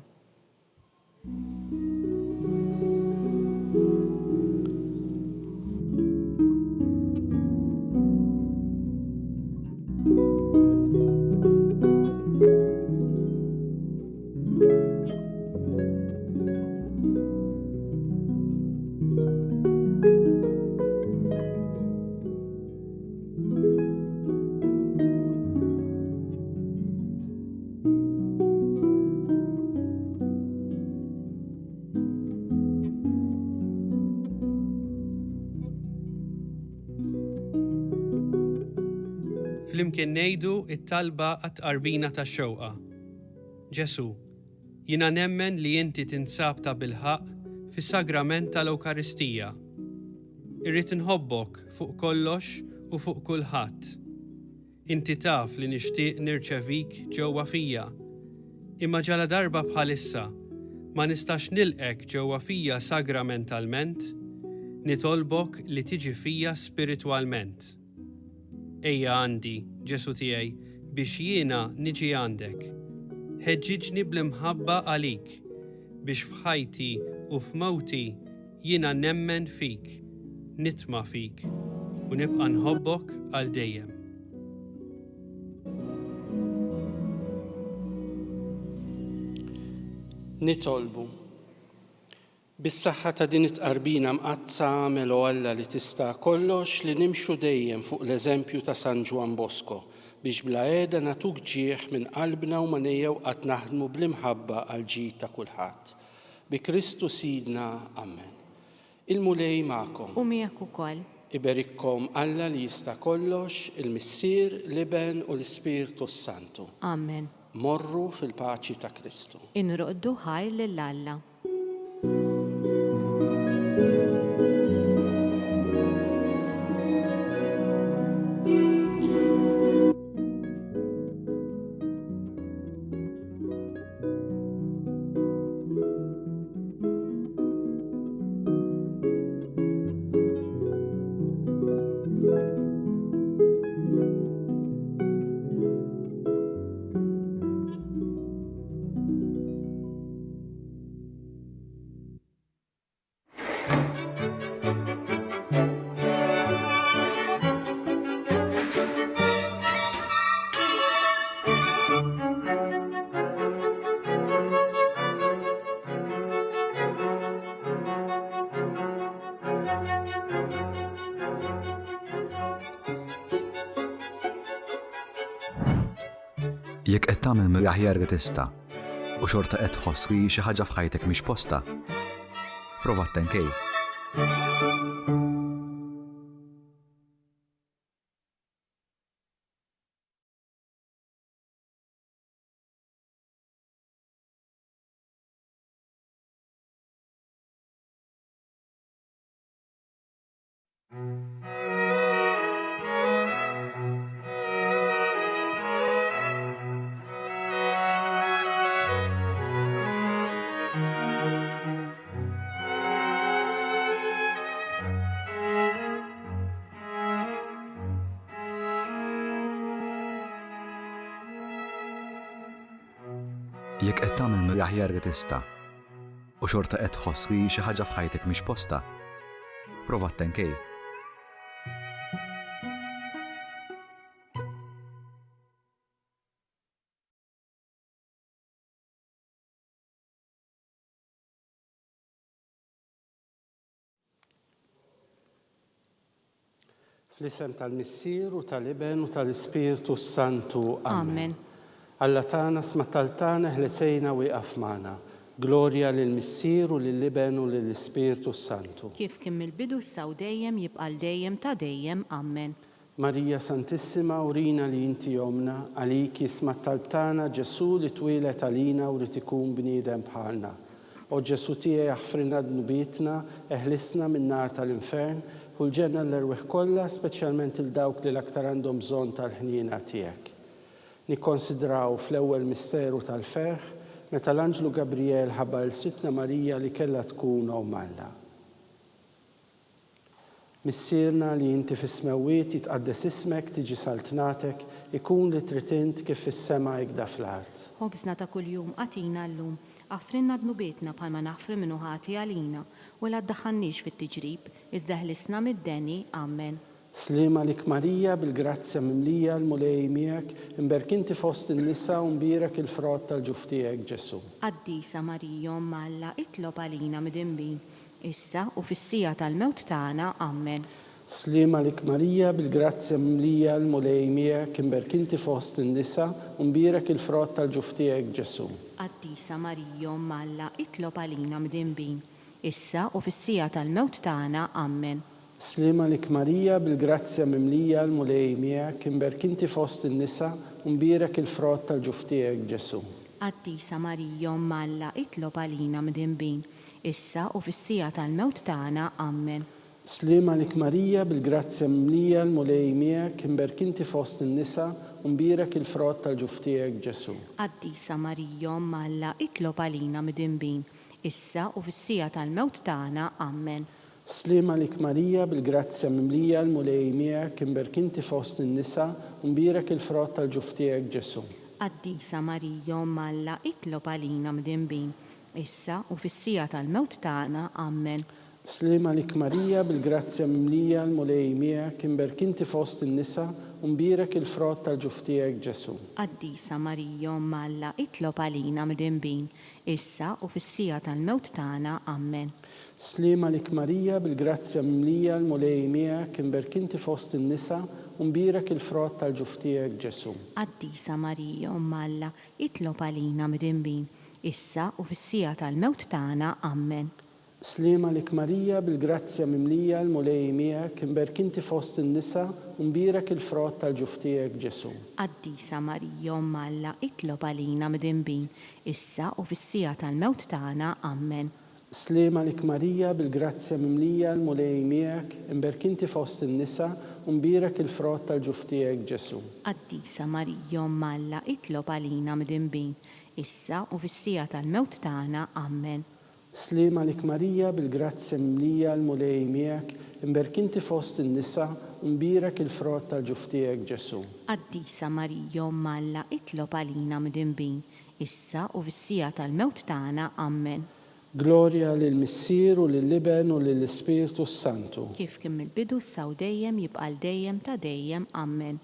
Flimkien ngħidu t-talba għat-tqarbina tax-xewqa. Ġesù, jiena nemmen li inti tinsab tabilħaqq fis-sagrament tal-Ewkaristija. Irrid inħobbok fuq kollox u fuq kulħadd. Inti taf li nixtieq nirċevik ġewwa fija. Imma ġaladarba bħalissa ma nistax nilqgħek ġewwa fija sagramentalment, nitolbok li tiġi fija spiritwalment. Ejja għandi, Ġesù tiegħi, biex jiena niġi għandek. Ħeġġiġni bl-imħabba għalik, biex f'ħajti u f'mewti Jiena nemmen fik, nitma' fik, u nibqa' nħobbok għal dejjem. Nitolbu. Bis-saħħa ta' din it-tqarbina mqaddsa agħmel, o Alla li tista' kollox, li nimxu dejjem fuq l-eżempju ta' San Ġwann Bosco, biex bla heda nagħtuk ġieħ minn qalbna u ma negħjew qatt naħdmu bl-imħabba għall-ġid ta' kulħadd. Bi Kristu Sidna. Ammen. Il-Mulej magħkom. U miegħek ukoll. Iberikkom Alla li jista' kollox, il-Missier, l-Iben u l-Ispirtu s-Santu. Ammen. Morru fil-paċi ta' Kristu. Inroqdu ħajr lil Alla. Jekk qed tagħmel mill-aħjar li tista' u xorta qed tħoss li xi ħaġa f'ħajtek mhix postha, prova t-10K. Jekk qed tagħmel mill-aħjar li tista' u xorta qed tħoss li xi ħaġa f'ħajtek mhix postha, prova t-10K. Fl-isem tal-Missier u tal-Iben u tal-Ispirtu s-Santu. Amen. Alla tagħna sma' talb tagħna eħlesejna u ieqaf magħna. Glorja lill-Missier u lill-Iben u lill-Ispirtu s-Santu. Kif kien mill-bidu issa u dejjem jibqa' għal dejjem ta' dejjem. Amen. Marija Santissima urina li inti ommna, għalik jisma' t-talb tagħna Ġesù li twieled għalina u ried ikun bniedem bħalna. O Ġesù tiegħi aħfrilna dnubietna, eħlisna min-nar tal-infern, ħu l-ġenna l-erwieħ kollha, speċjalment 'il dawk li l-aktar għandhom bżonn tal-ħniena tiegħek. Nikkonsidraw fl-ewwel misteru tal-ferħ, meta l-anġlu Gabrijel ħabbar 'l Sidtna Marija li kellha tkun omm Alla. Missierna li inti fis-smewwiet, jitqaddes ismek, tiġi saltnatek, ikun li trid int kif fis-sema ikda fl-art. Ħobżna ta' kuljum agħtina llum. Aħfrilna dnubietna bħalma naħfru min hu ħati għalina, u la ddaħħalniex fit-tiġrib, iżda eħlisna mid-deni. Amen. Sliem għalik Marija, bil-grazzja mimlija, l-Mulej miegħek, imberk inti fost in-nisa u mbierek il-frott tal-ġuf tiegħek Ġesù. Qaddisa Marija Omm Alla, itlob għalina midinbin, issa u fis-siegħa tal-mewt tagħna. Ammen. Sliem għalik Marija, bil-grazzja mimlija, l-Mulej miegħek, imberk inti fost in-nisa, u mbierek il-frott tal-ġuf tiegħek Ġesù. Qaddisa Marija Omm Alla, itlob għalina mdinbin, issa u fis-siegħa tal-mewt tagħna. Ammen. Sliem għalik Marija, bil-grazzja mimlija, l-Mulej miegħek, imberk inti fost in-nisa, u mbierek il-frott tal-ġuf tiegħek Ġesù. Qaddisa Marija Omm Alla, itlob għalina mdinbin, issa u fis-siegħa tal-mewt tagħna. Ammen. Sliem għalik Marija, bil-grazzja mimlija, l-Mulej miegħek, imberk inti fost in-nisa, u mbierek il-frott tal-ġuf tiegħek Ġesù. Qaddisa Marija Omm Alla, itlob għalina midinbin, issa u fis-siegħa tal-mewt tagħna. Ammen. Sliem għalik Marija, bil-grazzja mimlija, l-Mulej miegħek, imberk inti fost in-nisa, u mbierek il-frott tal-ġuf tiegħek Ġesù. Qaddisa Marija Omm Alla, itlob għalina mdinbin, issa u fis-siegħa tal-mewt tagħna. Ammen. Sliem għalik Marija, bil-grazzja mimlija, l-Mulej miegħek, imberk inti fost in-nisa, u mbierek il-frott tal-ġuf tiegħek Ġesù. Qaddisa Marija Omm Alla, itlob għalina mdinbin, issa u fis-siegħa tal-mewt tagħna. Ammen. Sliem għalik Marija, bil-grazzja mimlija, l-Mulej miegħek, imberk inti fost in-nisa, u mbierek il-frott tal-ġuf tiegħek Ġesù. Qaddisa Marija Omm Alla, itlob għalina mdinbin, issa u fis-siegħa tal-mewt tagħna. Ammen. Sliem għalik Marija, bil-grazzja mimlija, l-Mulej miegħek, imberk inti fost in-nisa, u mbierek il-frott tal-ġuf tiegħek Ġesù. Qaddisa Marija Omm Alla, itlob għalina mdinbin, issa u fis-siegħa tal-mewt tagħna. Ammen. Sliem għalik Marija, bil-grazzja mimlija, l-Mulej miegħek, imberk inti fost in-nisa, u mbierek il-frott tal-ġuf tiegħek Ġesù. Qaddisa Marija Omm Alla, itlob għalina mdinbin, issa u fis-siegħa tal-mewt tagħna. Ammen. Sliem għalik Marija, bil-grazzja mimlija, l-Mulej miegħek, imberk inti fost in-nisa, u mbierek il-frott tal-ġuf tiegħek Ġesù. Qaddisa Marija Omm Alla, itlob għalina mdinbin, issa u fis-siegħa tal-mewt tagħna. Ammen. Glorja lill-Missier u lill-Iben u lill-Ispirtu s-Santu. Kif kien mill-bidu issa u dejjem jibqa' għal dejjem ta' dejjem. Ammen.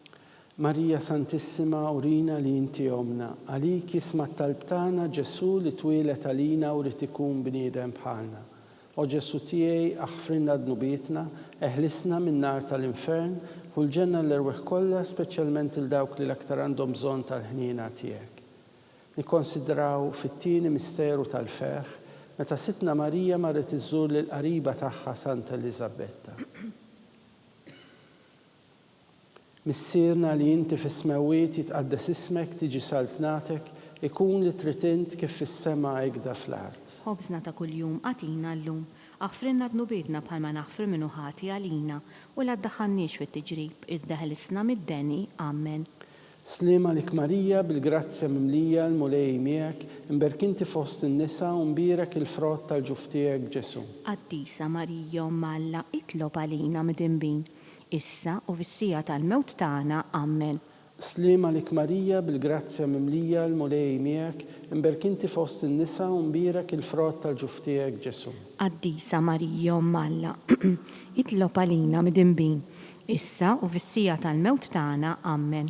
Marija Santissima urina li inti Ommna, għalik jisma' t-talb tagħna Ġesù li twieled għalina u ried ikun bniedem bħalna. O Ġesù tiegħi aħfrilna dnubietna, eħlisna min-nar tal-infern, ħu l-ġenna l-erwieħ kollha speċjalment 'il dawk li l-aktar għandhom bżonn tal-ħniena tiegħek. Nikkonsidraw fit-tieni misteru tal-ferħ, meta Sidtna Marija marret iżżur lill-qariba tagħha Santa Eliżabetta. Missierna li inti fis-smewwiet jitqaddes ismek tiġi saltnatek ikun li trid int kif fis-sema hekda fl-art. Ħobżna ta' kuljum agħtina llum. Aħfrilna dnubietna bħalma naħfru min hu ħati għalina, u la ddaħħalniex fit-tiġrib, iżda ħelisna mid-deni. Amen. Sliem għalik Marija, bil-grazzja mimlija, l-Mulej miegħek, imberk inti fost in-nisa u mbierek il-frott tal-ġuf tiegħek Ġesù. Qaddisa Marija Omm Alla, itlob għalina midinbin, issa u fis-siegħa tal-mewt tagħna. Ammen. Sliem għalik Marija, bil-grazzja mimlija, l-Mulej miegħek, imberk inti fost in-nisa u mbierek il-frott tal-ġuf tiegħek, Ġesù. Qaddisa Marija Omm Alla, itlob għalina midinbin, issa u fis-siegħa tal-mewt tagħna. Ammen.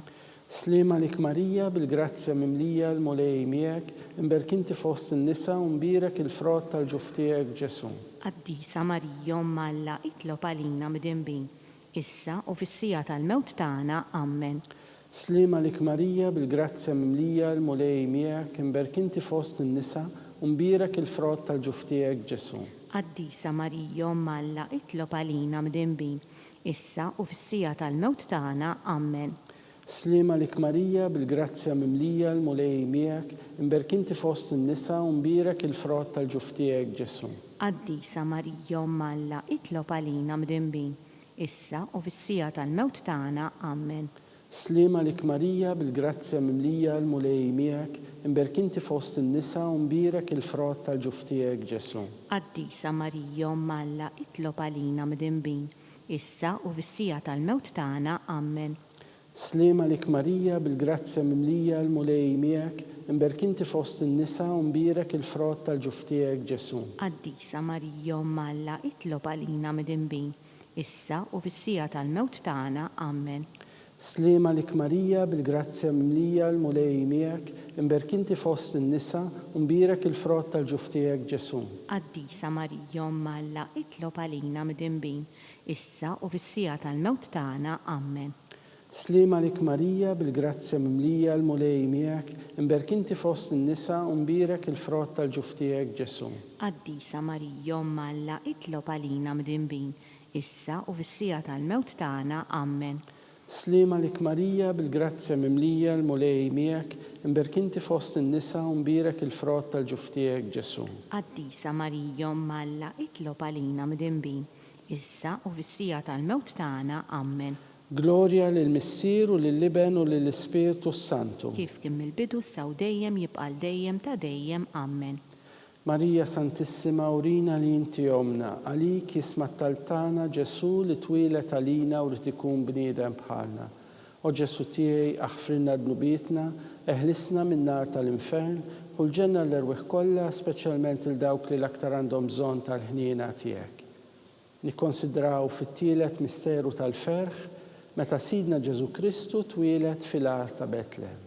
Sliem għalik Marija, bil-grazzja mimlija, l-Mulej miegħek, imberk inti fost in-nisa u mbierek il-frott tal-ġuf tiegħek, Ġesù. Qaddisa Marija Omm Alla, itlob għalina midinbin, issa u fis-siegħa tal-mewt tagħna. Ammen. Sliem għalik Marija, bil-grazzja mimlija, l-Mulej miegħek, imberk inti fost in-nisa, u mbierek il-frott tal-ġuf tiegħek, Ġesù. Qaddisa Marija Omm Alla, itlob għalina mdinbin, issa u fis-siegħa tal-mewt tagħna. Ammen. Sliem għalik Marija, bil-grazzja mimlija, l-Mulej miegħek, imberk inti fost in-nisa u mbierek il-frott tal-ġuf tiegħek, Ġesù. Qaddisa Marija Omm Alla, itlob għalina mdinbin, issa u fis-siegħa tal-mewt tagħna. Ammen. Sliem għalik Marija, bil-grazzja mimlija, l-Mulej miegħek, imberk inti fost in-nisa u mbierek il-frott tal-ġuf tiegħek, Ġesù. Qaddisa Marija Omm Alla, itlob għalina mdinbin, issa u fis-siegħa tal-mewt tagħna. Ammen. Sliem għalik Marija, bil-grazzja mimlija, l-Mulej miegħek, imberk inti fost in-nisa u mbierek il-frott tal-ġuf tiegħek, Ġesù. Qaddisa Marija Omm Alla, itlob għalina midinbin, issa u fis-siegħa tal-mewt tagħna. Ammen. Sliem għalik Marija, bil-grazzja mimlija, l-Mulej miegħek, imberk inti fost in-nisa u mbierek il-frott tal-ġuf tiegħek, Ġesù. Qaddisa Marija Omm Alla, itlob għalina midinbin, issa u fis-siegħa tal-mewt tagħna. Ammen. Sliem għalik Marija, bil-grazzja mimlija, l-Mulej miegħek, imberk inti fost in-nisa u mbierek il-frott tal-ġuf tiegħek, Ġesù. Qaddisa Marija, Omm Alla, itlob għalina mdinbin, issa u fis-siegħa tal-mewt tagħna. Ammen. Sliem għalik Marija, bil-grazzja mimlija, l-Mulej miegħek, imberk inti fost in-nisa u mbierek il-frott tal-ġuf tiegħek, Ġesù. Qaddisa Marija, Omm Alla, itlob għalina mdinbin, issa u fis-siegħa tal-mewt tagħna. Ammen. Glorja lill-Missier u lill-Iben u lill-Ispirtu s-Santu. Kif kien mill-bidu issa u dejjem jibqa' għal dejjem ta' dejjem. Ammen. Marija Santissima urina li inti Ommna, għalik jisma' t-talb tagħna Ġesù li twieled għalina u ried ikun bniedem bħalna. O Ġesù tiegħi aħfrilna dnubietna, eħlisna min-nar tal-infern, ħu l-ġenna l-erwieħ kollha, speċjalment lil dawk li l-aktar għandhom bżonn tal-ħniena tiegħek. Nikkonsidraw fit-tielet misteru tal-ferħ meta Sidna Ġesù Kristu twieled fil-għar ta' Betlehem.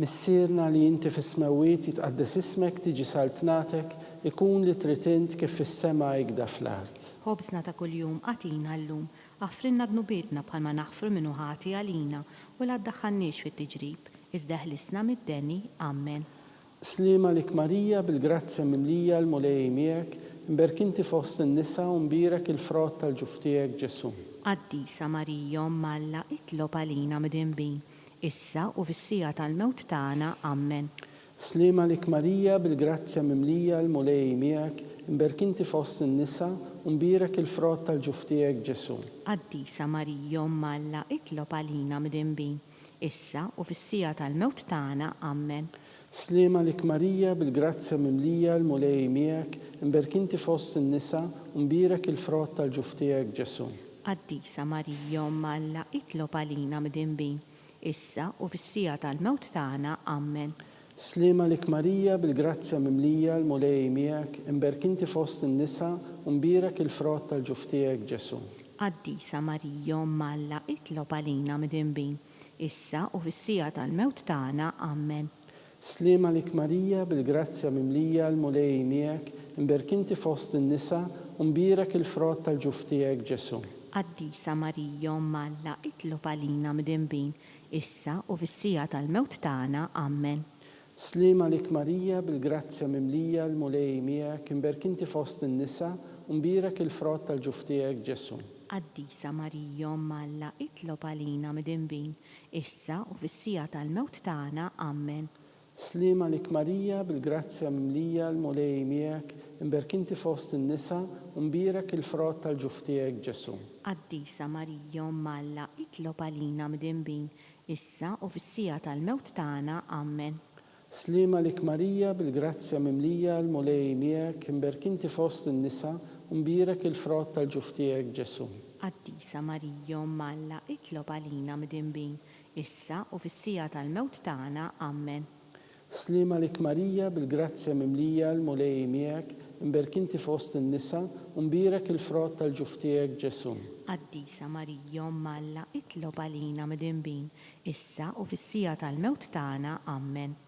Missierna li inti fis-smewwiet jitqaddes ismek tiġi saltnatek ikun li trid int kif fis-sema ikda fl-art. Ħobżna ta' kuljum agħtina llum. Aħfrilna dnubietna bħalma naħfru min hu ħati għalina, u la ddaħħalniex fit-tiġrib, iżda eħlisna mid-deni. Ammen. Sliem għalik Marija bil-grazzja mimlija l-Mulej miegħek, imberk inti fost in-nisa u mbierek il-frott tal-ġuf tiegħek Ġesù. Qaddisa Marija Omm Alla itlob għalina midinbin, issa u fis-siegħa tal-mewt tagħna. Ammen. Sliem għalik Marija bil-grazzja mimlija l-Mulej miegħek, imberk inti fost in-nisa u mbierek il-frott tal-ġuf tiegħek Ġesù. Qaddisa Marija Omm Alla itlob għalina midinbin, issa u fis-siegħa tal-mewt tagħna. Ammen. Sliem għalik Marija, bil-grazzja mimlija, l-Mulej miegħek, imberk inti fost in-nisa, u mbierek il-frott tal-ġuf tiegħek, Ġesù. Qaddisa Marija, Omm Alla, itlob għalina midinbin, issa u fis-siegħa tal-mewt tagħna. Ammen. Sliem għalik Marija, bil-grazzja mimlija, l-Mulej miegħek, imberk inti fost in-nisa, u mbierek il-frott tal-ġuf tiegħek, Ġesù. Qaddisa Marija, Omm Alla, itlob għalina midinbin, issa u fis-siegħa tal-mewt tagħna. Ammen. Sliem għalik Marija, bil-grazzja mimlija, l-Mulej miegħek, imberk inti fost in-nisa, u mbierek il-frott tal-ġuf tiegħek, Ġesù. Qaddisa Marija, Omm Alla, itlob għalina midinbin, issa u fis-siegħa tal-mewt tagħna. Ammen. Sliem għalik Marija, bil-grazzja mimlija, l-Mulej miegħek, imberk inti fost in-nisa, u mbierek il-frott tal-ġuf tiegħek, Ġesù. Qaddisa Marija, Omm Alla, itlob għalina midinbin, issa u fis-siegħa tal-mewt tagħna. Ammen. Sliem għalik Marija, bil-grazzja mimlija, l-Mulej miegħek, imberk inti fost in-nisa, u mbierek il-frott tal-ġuf tiegħek, Ġesù. Qaddisa Marija, Omm Alla, itlob għalina midinbin, issa u fis-siegħa tal-mewt tagħna. Ammen. Sliem għalik Marija, bil-grazzja mimlija, l-Mulej miegħek, imberk inti fost in-nisa, u mbierek il-frott tal-ġuf tiegħek, Ġesù. Qaddisa Marija Omm Alla, itlob għalina midinbin, issa u fis-siegħa tal-mewt tagħna. Ammen. Sliem għalik Marija, bil-grazzja mimlija, l-Mulej miegħek, imberk inti fost in-nisa, u mbierek il-frott tal-ġuf tiegħek Ġesù. Qaddisa Marija Omm Alla, itlob għalina midinbin, issa u fis-siegħa tal-mewt tagħna. Ammen.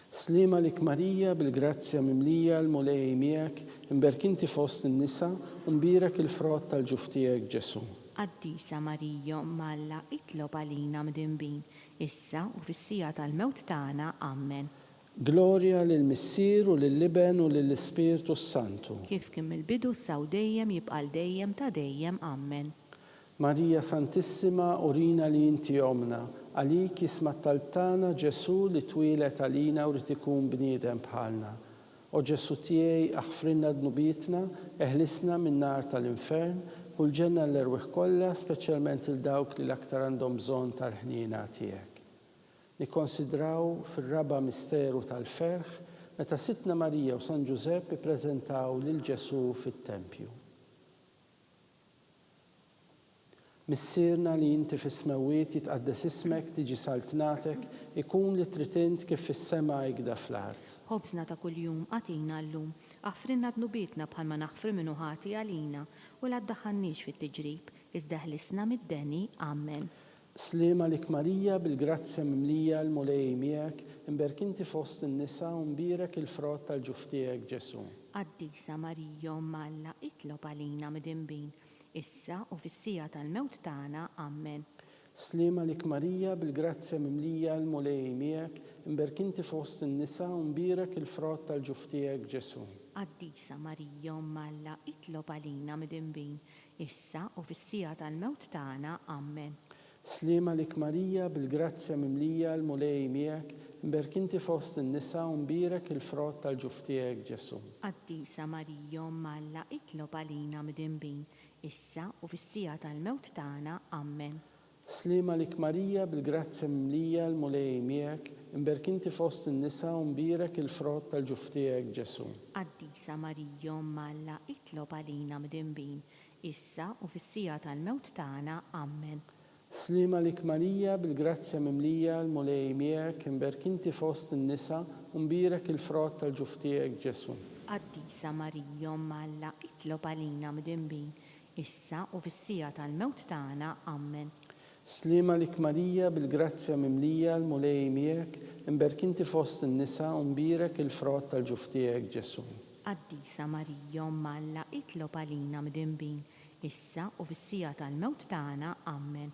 Sliem għalik Marija, bil-grazzja mimlija, l-Mulej miegħek, imberk inti fost in-nisa, u mbierek il-frott tal-ġuf tiegħek Ġesù. Qaddisa Marija Omm Alla, itlob għalina midinbin, issa u fis-siegħa tal-mewt tagħna. Ammen. Glorja lill-Missier u lill-Iben u lill-Ispirtu s-Santu. Kif kien mill-bidu issa u dejjem jibqa' għal dejjem ta' dejjem. Ammen. Marija Santissima urina li inti Ommna, għalik jisma' t-talb tagħna Ġesù li twieled għalina u ried ikun bniedem bħalna. O Ġesù tiegħi aħfrilna dnubietna, eħlisna min-nar tal-infern, ħu l-ġenna l-erwieħ kollha, speċjalment 'il dawk li l-aktar għandhom bżonn tal-ħniena tiegħek. Nikkonsidraw fir-raba' misteru tal-ferħ, meta Sidtna Marija u San Ġużepp ippreżentaw lil Ġesù fit-tempju. Missierna li inti fis-smewwiet jitqaddes ismek tiġi saltnatek ikun li trid int kif fis-sema ikda fl-art. Ħobżna ta' kuljum agħtina llum. Aħfrilna dnubietna bħalma naħfru min hu ħati għalina, u la ddaħħalniex fit-tiġrib, iżda eħlisna mid-deni. Amen. Sliem għalik Marija bil-grazzja mimlija l-Mulej miegħek, imberk inti fost in-nisa u mbierek il-frott tal-ġuf tiegħek Ġesù. Qaddisa Marija Omm Alla itlob għalina midinbin, issa u fis-siegħa tal-mewt tagħna. Ammen. Sliem għalik Marija, bil-grazzja mimlija, l-Mulej miegħek, imberk inti fost in-nisa u mbierek il-frott tal-ġuf tiegħek Ġesù. Qaddisa Marija Omm Alla, itlob għalina midinbin, issa u fis-siegħa tal-mewt tagħna. Ammen. Sliem għalik Marija, bil-grazzja mimlija, l-Mulej miegħek, imberk inti fost in-nisa u mbierek il-frott tal-ġuf tiegħek Ġesù. Qaddisa Marija Omm Alla, itlob għalina midinbin, issa u fis-siegħa tal-mewt tagħna. Ammen. Sliem għalik Marija, bil-grazzja mimlija, l-Mulej miegħek, imberk inti fost in-nisa u mbierek il-frott tal-ġuf tiegħek Ġesù. Qaddisa Marija Omm Alla, itlob għalina midinbin, issa u fis-siegħa tal-mewt tagħna. Ammen. Sliem għalik Marija, bil-grazzja mimlija, l-Mulej miegħek, imberk inti fost in-nisa, u mbierek il-frott tal-ġuf tiegħek Ġesù. Qaddisa Marija Omm Alla, itlob għalina midinbin, issa u fis-siegħa tal-mewt tagħna. Ammen. Sliem għalik Marija, bil-grazzja mimlija, l-Mulej miegħek, imberk inti fost in-nisa, u mbierek il-frott tal-ġuf tiegħek Ġesù. Qaddisa Marija Omm Alla, itlob għalina midinbin, issa u fis-siegħa tal-mewt tagħna. Ammen.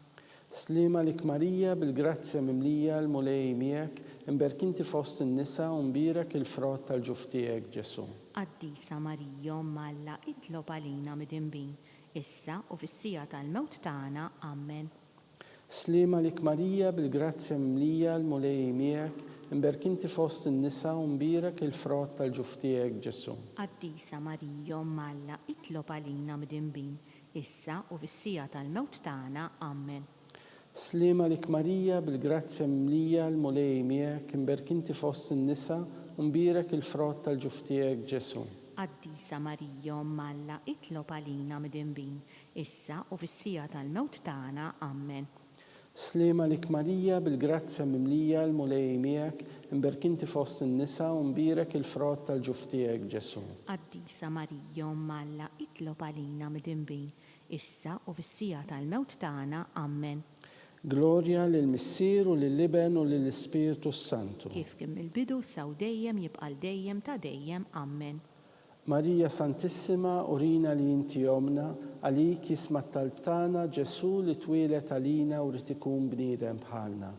Sliem għalik Marija, bil-grazzja mimlija, l-Mulej miegħek, imberk inti fost in-nisa u mbierek il-frott tal-ġuf tiegħek Ġesù. Qaddisa Marija Omm Alla, itlob għalina midinbin, issa u fis-siegħa tal-mewt tagħna. Ammen. Sliem għalik Marija, bil-grazzja mimlija, l-Mulej miegħek, imberk inti fost in-nisa u mbierek il-frott tal-ġuf tiegħek Ġesù. Qaddisa Marija Omm Alla, itlob għalina midinbin, issa u fis-siegħa tal-mewt tagħna. Ammen. Sliem għalik Marija, bil-grazzja mimlija, l-Mulej miegħek, imberk inti fost in-nisa u mbierek il-frott tal-ġuf tiegħek Ġesù. Qaddisa Marija Omm Alla, itlob għalina midinbin, issa u fis-siegħa tal-mewt tagħna. Ammen. Sliem għalik Marija, bil-grazzja mimlija, l-Mulej miegħek, imberk inti fost in-nisa u mbierek il-frott tal-ġuf tiegħek Ġesù. Qaddisa Marija Omm Alla, itlob għalina midinbin, issa u fis-siegħa tal-mewt tagħna. Ammen. Glorja lill-Missier u lill-Iben u lill-Ispirtu s-Santu. Kif kien mill-bidu, issa u dejjem, jibqa' għal dejjem ta' dejjem. Ammen. Marija Santissima urina li inti Ommna, għalik jisma' t-talb tagħna Ġesù li twieled għalina u ried ikun bniedem bħalna.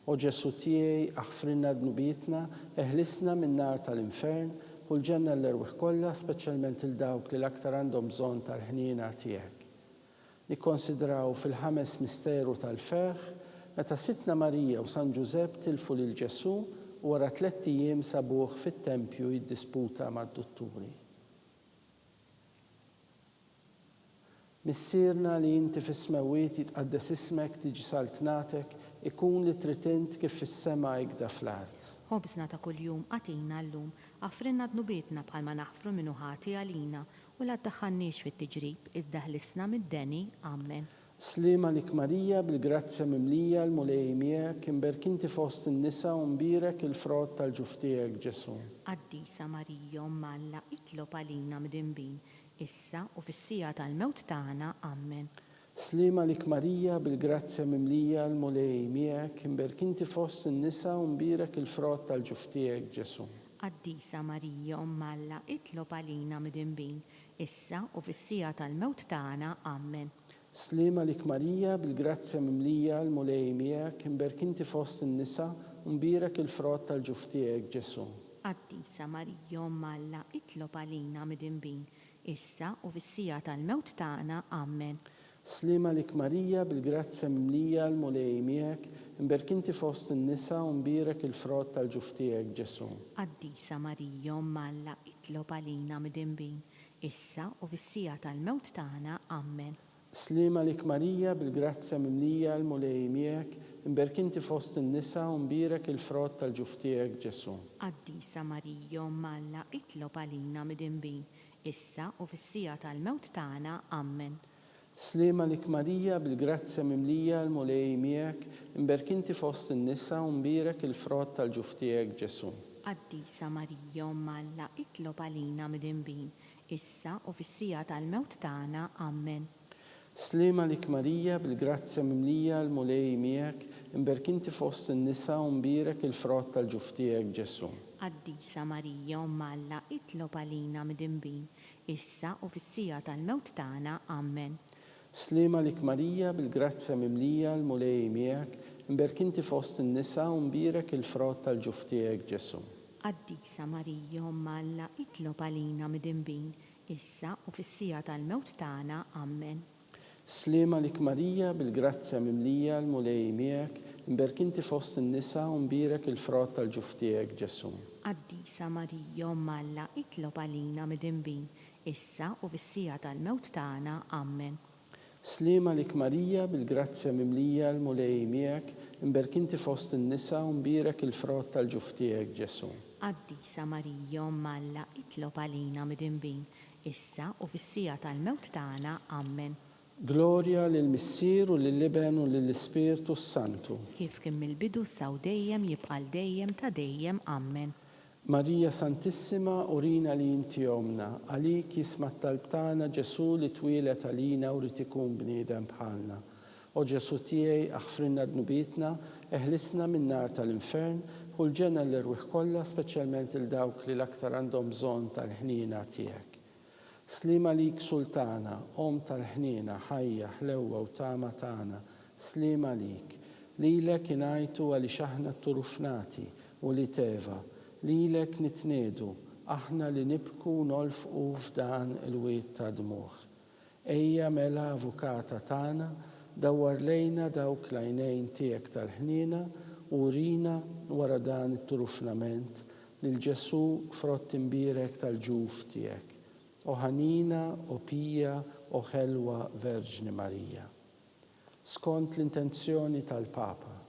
O Ġesù tiegħi aħfrilna dnubietna, eħlisna min-nar tal-infern, ħu l-ġenna l-erwieħ kollha speċjalment 'il dawk li l-aktar għandhom bżonn tal-ħniena tiegħek. Nikkonsidraw fil-ħames misteru tal-ferħ, meta Sidtna Marija u San Ġużepp tilfu lil Ġesù u wara tlett ijiem sabuh fit-tempju jiddisputa mad-dutturi. Missierna li inti fis-smewwiet jitqaddes ismek tiġi saltnatek ikun li trid int kif fis-sema ikda fl-art. Ħobżna ta' kuljum agħtina llum. Aħfrilna dnubietna bħalma naħfru min hu ħati għalina. U la ddaħħalniex fit-tiġrib, iżda ħlisna mid-deni. Amen. Sliem għalik Marija, bil-grazzja mimlija, l-Mulej miegħek, imberk inti fost in-nisa u mbierek il-frott tal-ġuf tiegħek, Ġesù. Qaddisa Marija, Omm Alla, itlob għalina mdinbin, issa u fis-siegħa tal-mewt tagħna. Amen. Sliem għalik Marija, bil-grazzja mimlija, l-Mulej miegħek, imberk inti fost in-nisa u mbierek il-frott tal-ġuf tiegħek, Ġesù. Qaddisa Marija, Omm Alla, itlob għalina mdinbin, issa u fis-siegħa tal-mewt tagħna. Amen. Sliem għalik Marija, bil-grazzja mimlija, l-Mulej miegħek, imberk inti fost in-nisa, u mbierek il-frott tal-ġuf tiegħek, Ġesù. Qaddisa Marija, Omm Alla, itlob għalina midinbin, issa u fis-siegħa tal-mewt tagħna. Amen. Sliem għalik Marija, bil-grazzja mimlija, l-Mulej miegħek, imberk inti fost in-nisa, u mbierek il-frott tal-ġuf tiegħek, Ġesù. Qaddisa Marija, Omm Alla, itlob għalina midinbin, issa u fis-siegħa tal-mewt tagħna. Ammen. Sliem għalik Marija, bil-grazzja mimlija, l-Mulej miegħek, imberk inti fost in-nisa u mbierek il-frott tal-ġuf tiegħek, Ġesù. Qaddisa Marija, Omm Alla, itlob għalina midinbin, issa u fis-siegħa tal-mewt tagħna. Ammen. Sliem għalik Marija, bil-grazzja mimlija, l-Mulej miegħek, imberk inti fost in-nisa u mbierek il-frott tal-ġuf tiegħek, Ġesù. Qaddisa Marija, Omm Alla, itlob għalina midinbin, issa u fis-siegħa tal-mewt tagħna. Ammen. Sliem għalik Marija, bil-grazzja mimlija, l-Mulej miegħek, imberk inti fost in-nisa u mbierek il-frott tal-ġuf tiegħek, Ġesù. Qaddisa Marija, Omm Alla, itlob għalina midinbin, issa u fis-siegħa tal-mewt tagħna. Ammen. Sliem għalik Marija, bil-grazzja mimlija, l-Mulej miegħek, imberk inti fost in-nisa u mbierek il-frott tal-ġuf tiegħek, Ġesù. Qaddisa Marija, Omm Alla, itlob għalina midinbin, issa u fis-siegħa tal-mewt tagħna. Ammen. Sliem għalik Marija, bil-grazzja mimlija, l-Mulej miegħek, imberk inti fost in-nisa u mbierek il-frott tal-ġuf tiegħek, Ġesù. Qaddisa Marija, Omm Alla, itlob għalina midinbin, issa u fis-siegħa tal-mewt tagħna. Ammen. Sliem għalik Marija, bil-grazzja mimlija, l-Mulej miegħek, imberk inti fost in-nisa u mbierek il-frott tal-ġuf tiegħek, Ġesù. Qaddisa Marija, Omm Alla, itlob għalina midinbin, issa u fis-siegħa tal-mewt tagħna. Ammen. Glorja lill-Missier u lill-Iben u lill-Ispirtu s-Santu. Kif kien mill-bidu issa u dejjem jibqa' għal dejjem ta' dejjem. Ammen. Marija Santissima urina li inti Ommna, għalik jisma' t-talb tagħna Ġesù li twieled għalina u ried ikun bniedem bħalna. O Ġesù tiegħi aħfrilna dnubietna, eħlisna min-nar tal-infern, ħu l-ġenna l-erwieħ kollha speċjalment 'il dawk li l-aktar għandhom bżonn tal-ħniena tiegħek. Sliem għalik Sultana, Omm tal-ħniena, ħajja, ħlewwa u tama tagħna, sliem għalik. Lilek ingħajtu għaliex aħna tturufnati, ulied Eva. Lilek nitniegħdu, aħna li nibku u nolfqu f'dan il-wied ta' dmugħ. Ejja mela Avukata tagħna, dawwar lejna dawk l-għajnejn tiegħek tal-ħniena u urina wara dan it-turufnament lil Ġesù frott imbierek tal-ġuf tiegħek. O ħanina, o pija, o ħelwa Verġni Marija. Skont l-intenzjoni tal-Papa.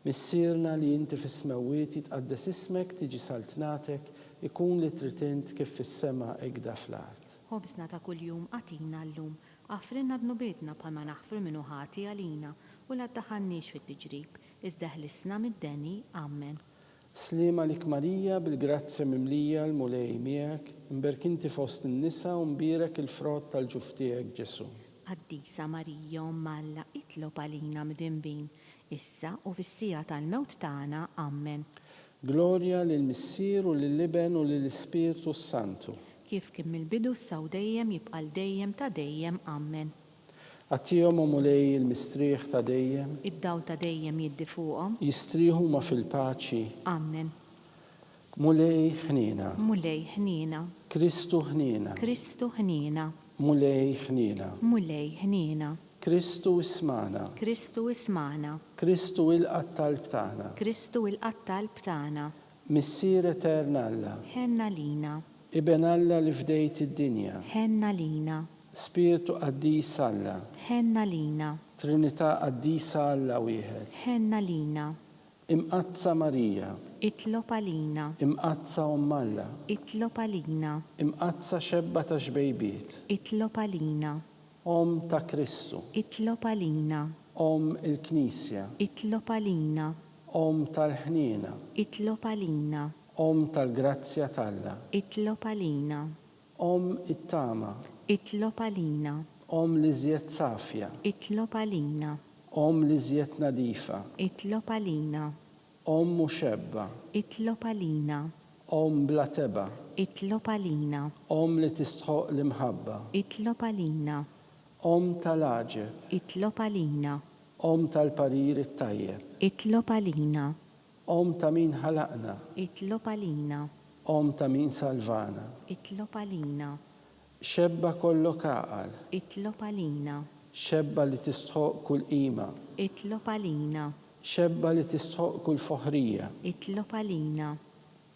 Missierna li inti fis-smewwiet jitqaddes ismek tiġi saltnatek ikun li trid int kif fis-sema ikda fl-art. Ħobżna ta' kuljum agħtina llum. Aħfrilna dnubietna bħalma naħfru min hu ħati għalina, u la ddaħħalniex fit-tiġrib, iżda eħlisna mid-deni. Ammen. Sliem għalik Marija, bil-grazzja mimlija, l-Mulej miegħek, imberk inti fost in-nisa u mbierek il-frott tal-ġuf tiegħek Ġesù. Qaddisa Marija Omm Alla itlob għalina mdinbin, issa u fis-siegħa tal-mewt tagħna. Ammen. Glorja lill-Missier u lill-Iben u lill-Ispirtu s-Santu. Kif kien mill-bidu issa u dejjem jibqa' 'l dejjem ta' dejjem. Ammen. Agħtihom, o Mulej, il-mistrieħ ta' dejjem. Id-dawl ta' dejjem jiddi fuqhom. Jistrieħu huma fil-paċi. Ammen. Mulej, ħniena. Mulej, ħniena. Kristu, ħniena. Kristu, ħniena. Mulej, ħniena. Mulej, ħniena. Kristu, ismagħna. Kristu, ismagħna. Kristu, ilqa' t-talb tagħna. Kristu, ilqa' t-talb tagħna. Missier etern Alla. Ħenn għalina. Iben Alla li fdejt id-dinja. Ħenn għalina. Spirtu Qaddis Alla. Ħenn għalina. Trinità Qaddisa Alla wieħed. Ħenn għalina. Imqaddsa Marija. Itlob għalina. Imqaddsa Omm Alla. Itlob għalina. Imqaddsa Xebba ta' Xbejbiet. Itlob għalina. Omm ta' Kristu. Itlob għalina. Omm il-Knisja. Itlob għalina. Omm tal-ħniena. Itlob għalina. Omm tal-grazzja t'Alla. Itlob għalina. Omm it-tama. Itlob għalina. Omm l-iżjed safja. Itlob għalina. Omm l-iżjed nadifa. Itlob għalina. Omm u xebba. Itlob għalina. Omm bla tebgħa. Itlob għalina. Omm li tistħoqq l-imħabba. Itlob għalina. Omm tal-għaġeb. Itlob għalina. Omm tal-parir it-tajjeb. Itlob għalina. Omm ta' min ħalaqna. Itlob għalina. Omm ta' min salvana. Itlob għalina. Xebba kollok għaqal. Itlob għalina. Xebba li tistħoqq kull qima. Itlob għalina. Xebba li tistħoqq kull foħrija. Itlob għalina.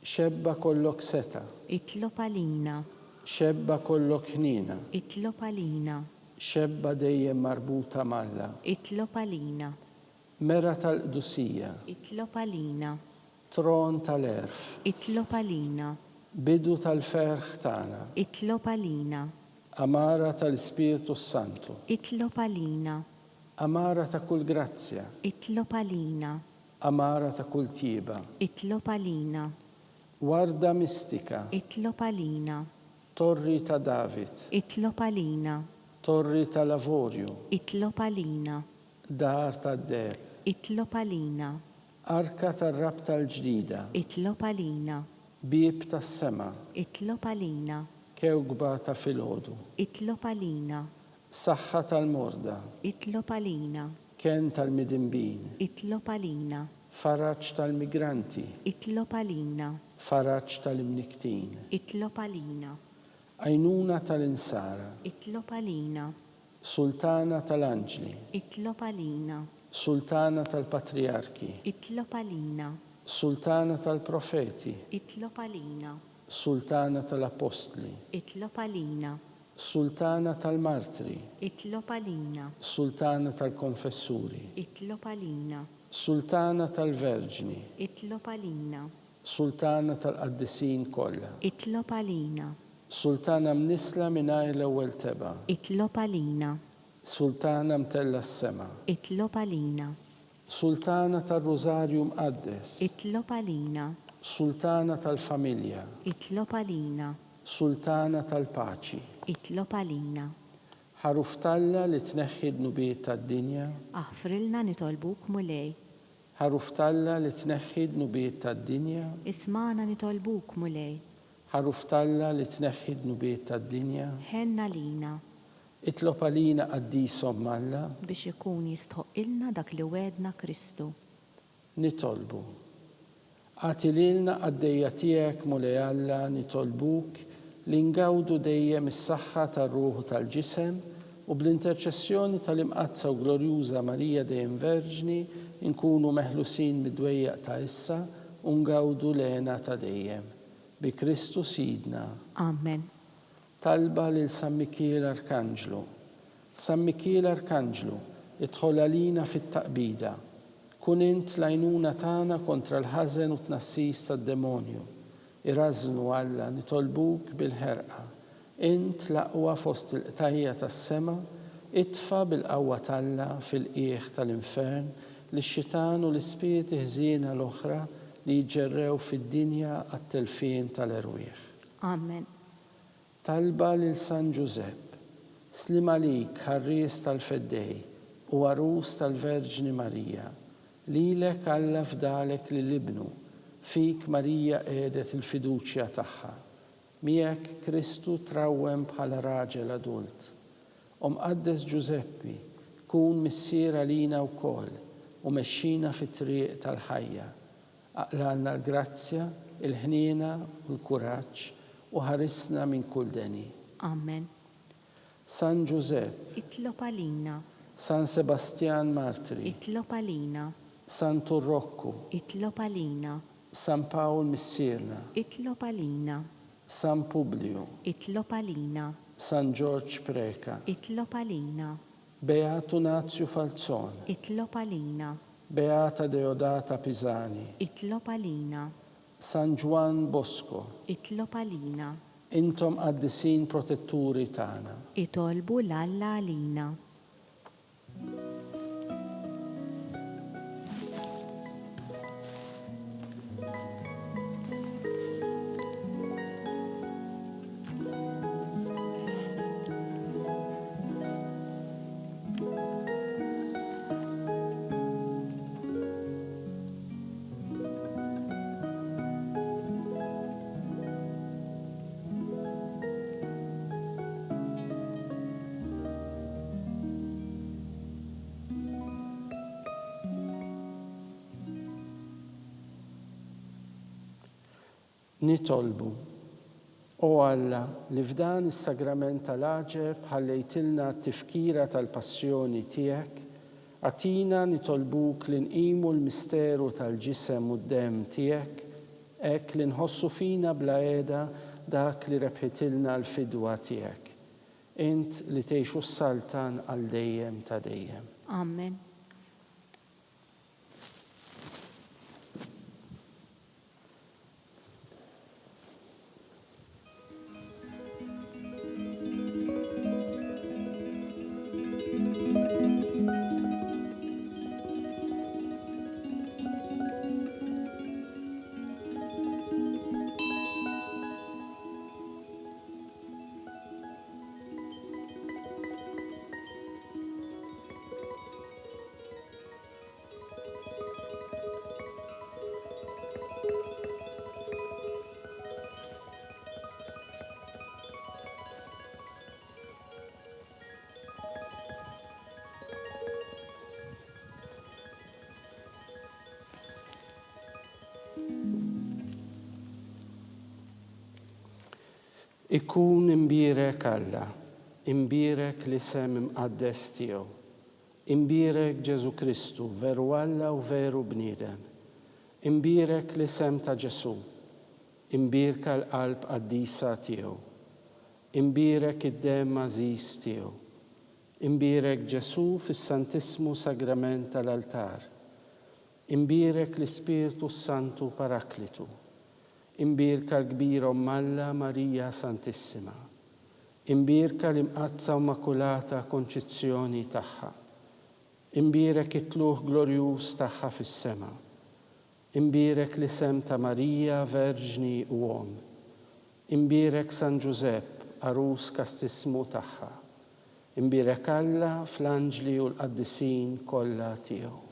Xebba kollok setgħa. Itlob għalina. Xebba kollok ħniena. Itlob għalina. Xebba dejjem marbuta m'Alla. Itlob għalina. Mera tal-qdusija. Itlob għalina. Tron tal-għerf. Itlob għalina. Bidu tal-ferħ tagħna. Itlob għalina. Għamara tal-Ispirtu s-Santu. Itlob għalina. Għamara ta' kull grazzja. Itlob għalina. Għamara ta' kull tjieba. Itlob għalina. Warda mistika. Itlob għalina. Torri ta' David. Itlob għalina. Torri tal-avorju. Itlob għalina. Dar tad-deheb. Itlob għalina. Arka tar-Rabta l-Ġdida. Itlob għalina. Bieb tas-sema. Itlob għalina. Kewkba ta' filgħodu. Itlob għalina. Saħħa tal-morda. Itlob għalina. Kenn tal-midinbin. Itlob għalina. Faraġ tal-migranti. Itlob għalina. Faraġ tal-imnikktin. Itlob għalina. Għajnuna tal-insara. Itlob għalina. Sultana tal-anġli. Itlob għalina. Sultana tal-patrijarki. Itlob għalina. Sultana tal-profeti. Itlob għalina. Sultana tal-appostli. Itlob għalina. Sultana tal-martri. Itlob għalina. Sultana tal-konfessuri. Itlob għalina. Sultana tal-verġni. Itlob għalina. Sultana tal-qaddisin kollha. Itlob għalina. Sultana mnissla mingħajr l-ewwel tebgħa. Itlob għalina. Sultana mtellgħa s-sema. Itlob għalina. Sultana tar-Rużarju Mqaddes. Itlob għalina. Sultana tal-familja. Itlob għalina. Sultana tal-paċi. Itlob għalina. Ħaruf t'Alla li tneħħi d-dnubiet tad-dinja. Aħfrilna nitolbuk Mulej. Ħaruf t'Alla li tneħħi d-dnubiet tad-dinja. Ismagħna nitolbuk Mulej. Ħaruf t'Alla li tneħħi d-dnubiet tad-dinja. Ħenn għalina. Itlob għalina Qaddis Omm Alla. Biex ikun jistħoqqilna dak li wegħdna Kristu. Nitolbu. Agħti lilna qaddejja tiegħek Mulej Alla nitolbuk li ngawdu dejjem is-saħħa tar-ruħ u tal-ġisem u bl-interċessjoni tal-Imqaddsa u Glorjuża Marija dejjem Verġni nkunu meħlusin mid-dwejjaq ta' issa u ngawdu l-hena ta' dejjem. Bi Kristu Sidna. Amen. Talba lil San Mikiel Arkanġlu. San Mikiel Arkanġlu, idħol għalina fit-taqbida. Kun int l-għajnuna tagħna kontra l-ħażen u t-tnassis tad-demonju. Irażżnu, Alla, nitolbuk bil-ħerqa. Int l-aqwa fost il-qtajja' tas-sema, itfa' bil-qawwa t'Alla fil-qiegħ tal-infern lix-xitan u l-ispirti ħżiena l-oħra li jiġġerrew fid-dinja għat-telfien tal-erwieħ. Amen. Talba lil San Ġużepp. Sliem għalik, ħarries tal-Feddej u għarus tal-Verġni Marija. Lilek Alla fdalek lil Ibnu, fik Marija qiegħdet il-fiduċja tagħha. Miegħek Kristu trawwem bħala raġel adult. O Mqaddes Ġużeppi, kun missier għalina wkoll u mexxina fit-triq tal-ħajja. Aqlgħalna l-grazzja, il-ħniena u l-kuraġġ u ħarisna minn kull deni. Amen. San Ġużepp. Itlob għalina. San Sebastjan Martri. Itlob għalina. Santu Rokku. Itlob għalina. San Pawl Missierna. Itlob għalina. San Publiju. Itlob għalina. San Ġorġ Preca. Itlob għalina. Beatu Nazju Falzon. Itlob għalina. Beata Deodata Pisani. Itlob għalina. San Ġwann Bosco. Itlob għalina. Intom qaddisin protetturi tagħna. Itolbu 'l Alla għalina. Nitolbu. O Alla, li f'dan is-sagrament tal-għaġeb ħallejtilna t-tifkira tal-passjoni tiegħek, agħtina nitolbuk li nqimu l-misteru tal-ġisem u d-demm tiegħek, hekk li nħossu fina bla qiegħda dak li rebħitilna l-fidwa tiegħek. Int li tgħix u ssaltan għal dejjem ta' dejjem. Amen. Ikun imbierek Alla, imbierek l-isem imqaddes tiegħu. Imbierek Ġesù Kristu, veru Alla u veru bniedem. Imbierek l-isem ta' Ġesù. Imbierka l-qalb qaddisa tiegħu. Imbierek id-demm għażiż tiegħu. Imbierek Ġesù fis-Santissmu Sagrament tal-Altar. Imbierek l-Ispirtu s-Santu Paraklitu. Imbierka l-Kbira Omm Alla Marija Santissima. Imbierka l-Imqaddsa u Makulata Konċizzjoni tagħha. Imbierek it-Tlugħ glorjuż tagħha fis-sema. Imbierek l-isem ta' Marija Verġni u Omm. Imbierek San Ġużepp, għarus kastissmu tagħha. Imbierek Alla fl-anġli u l-qaddisin kollha tiegħu.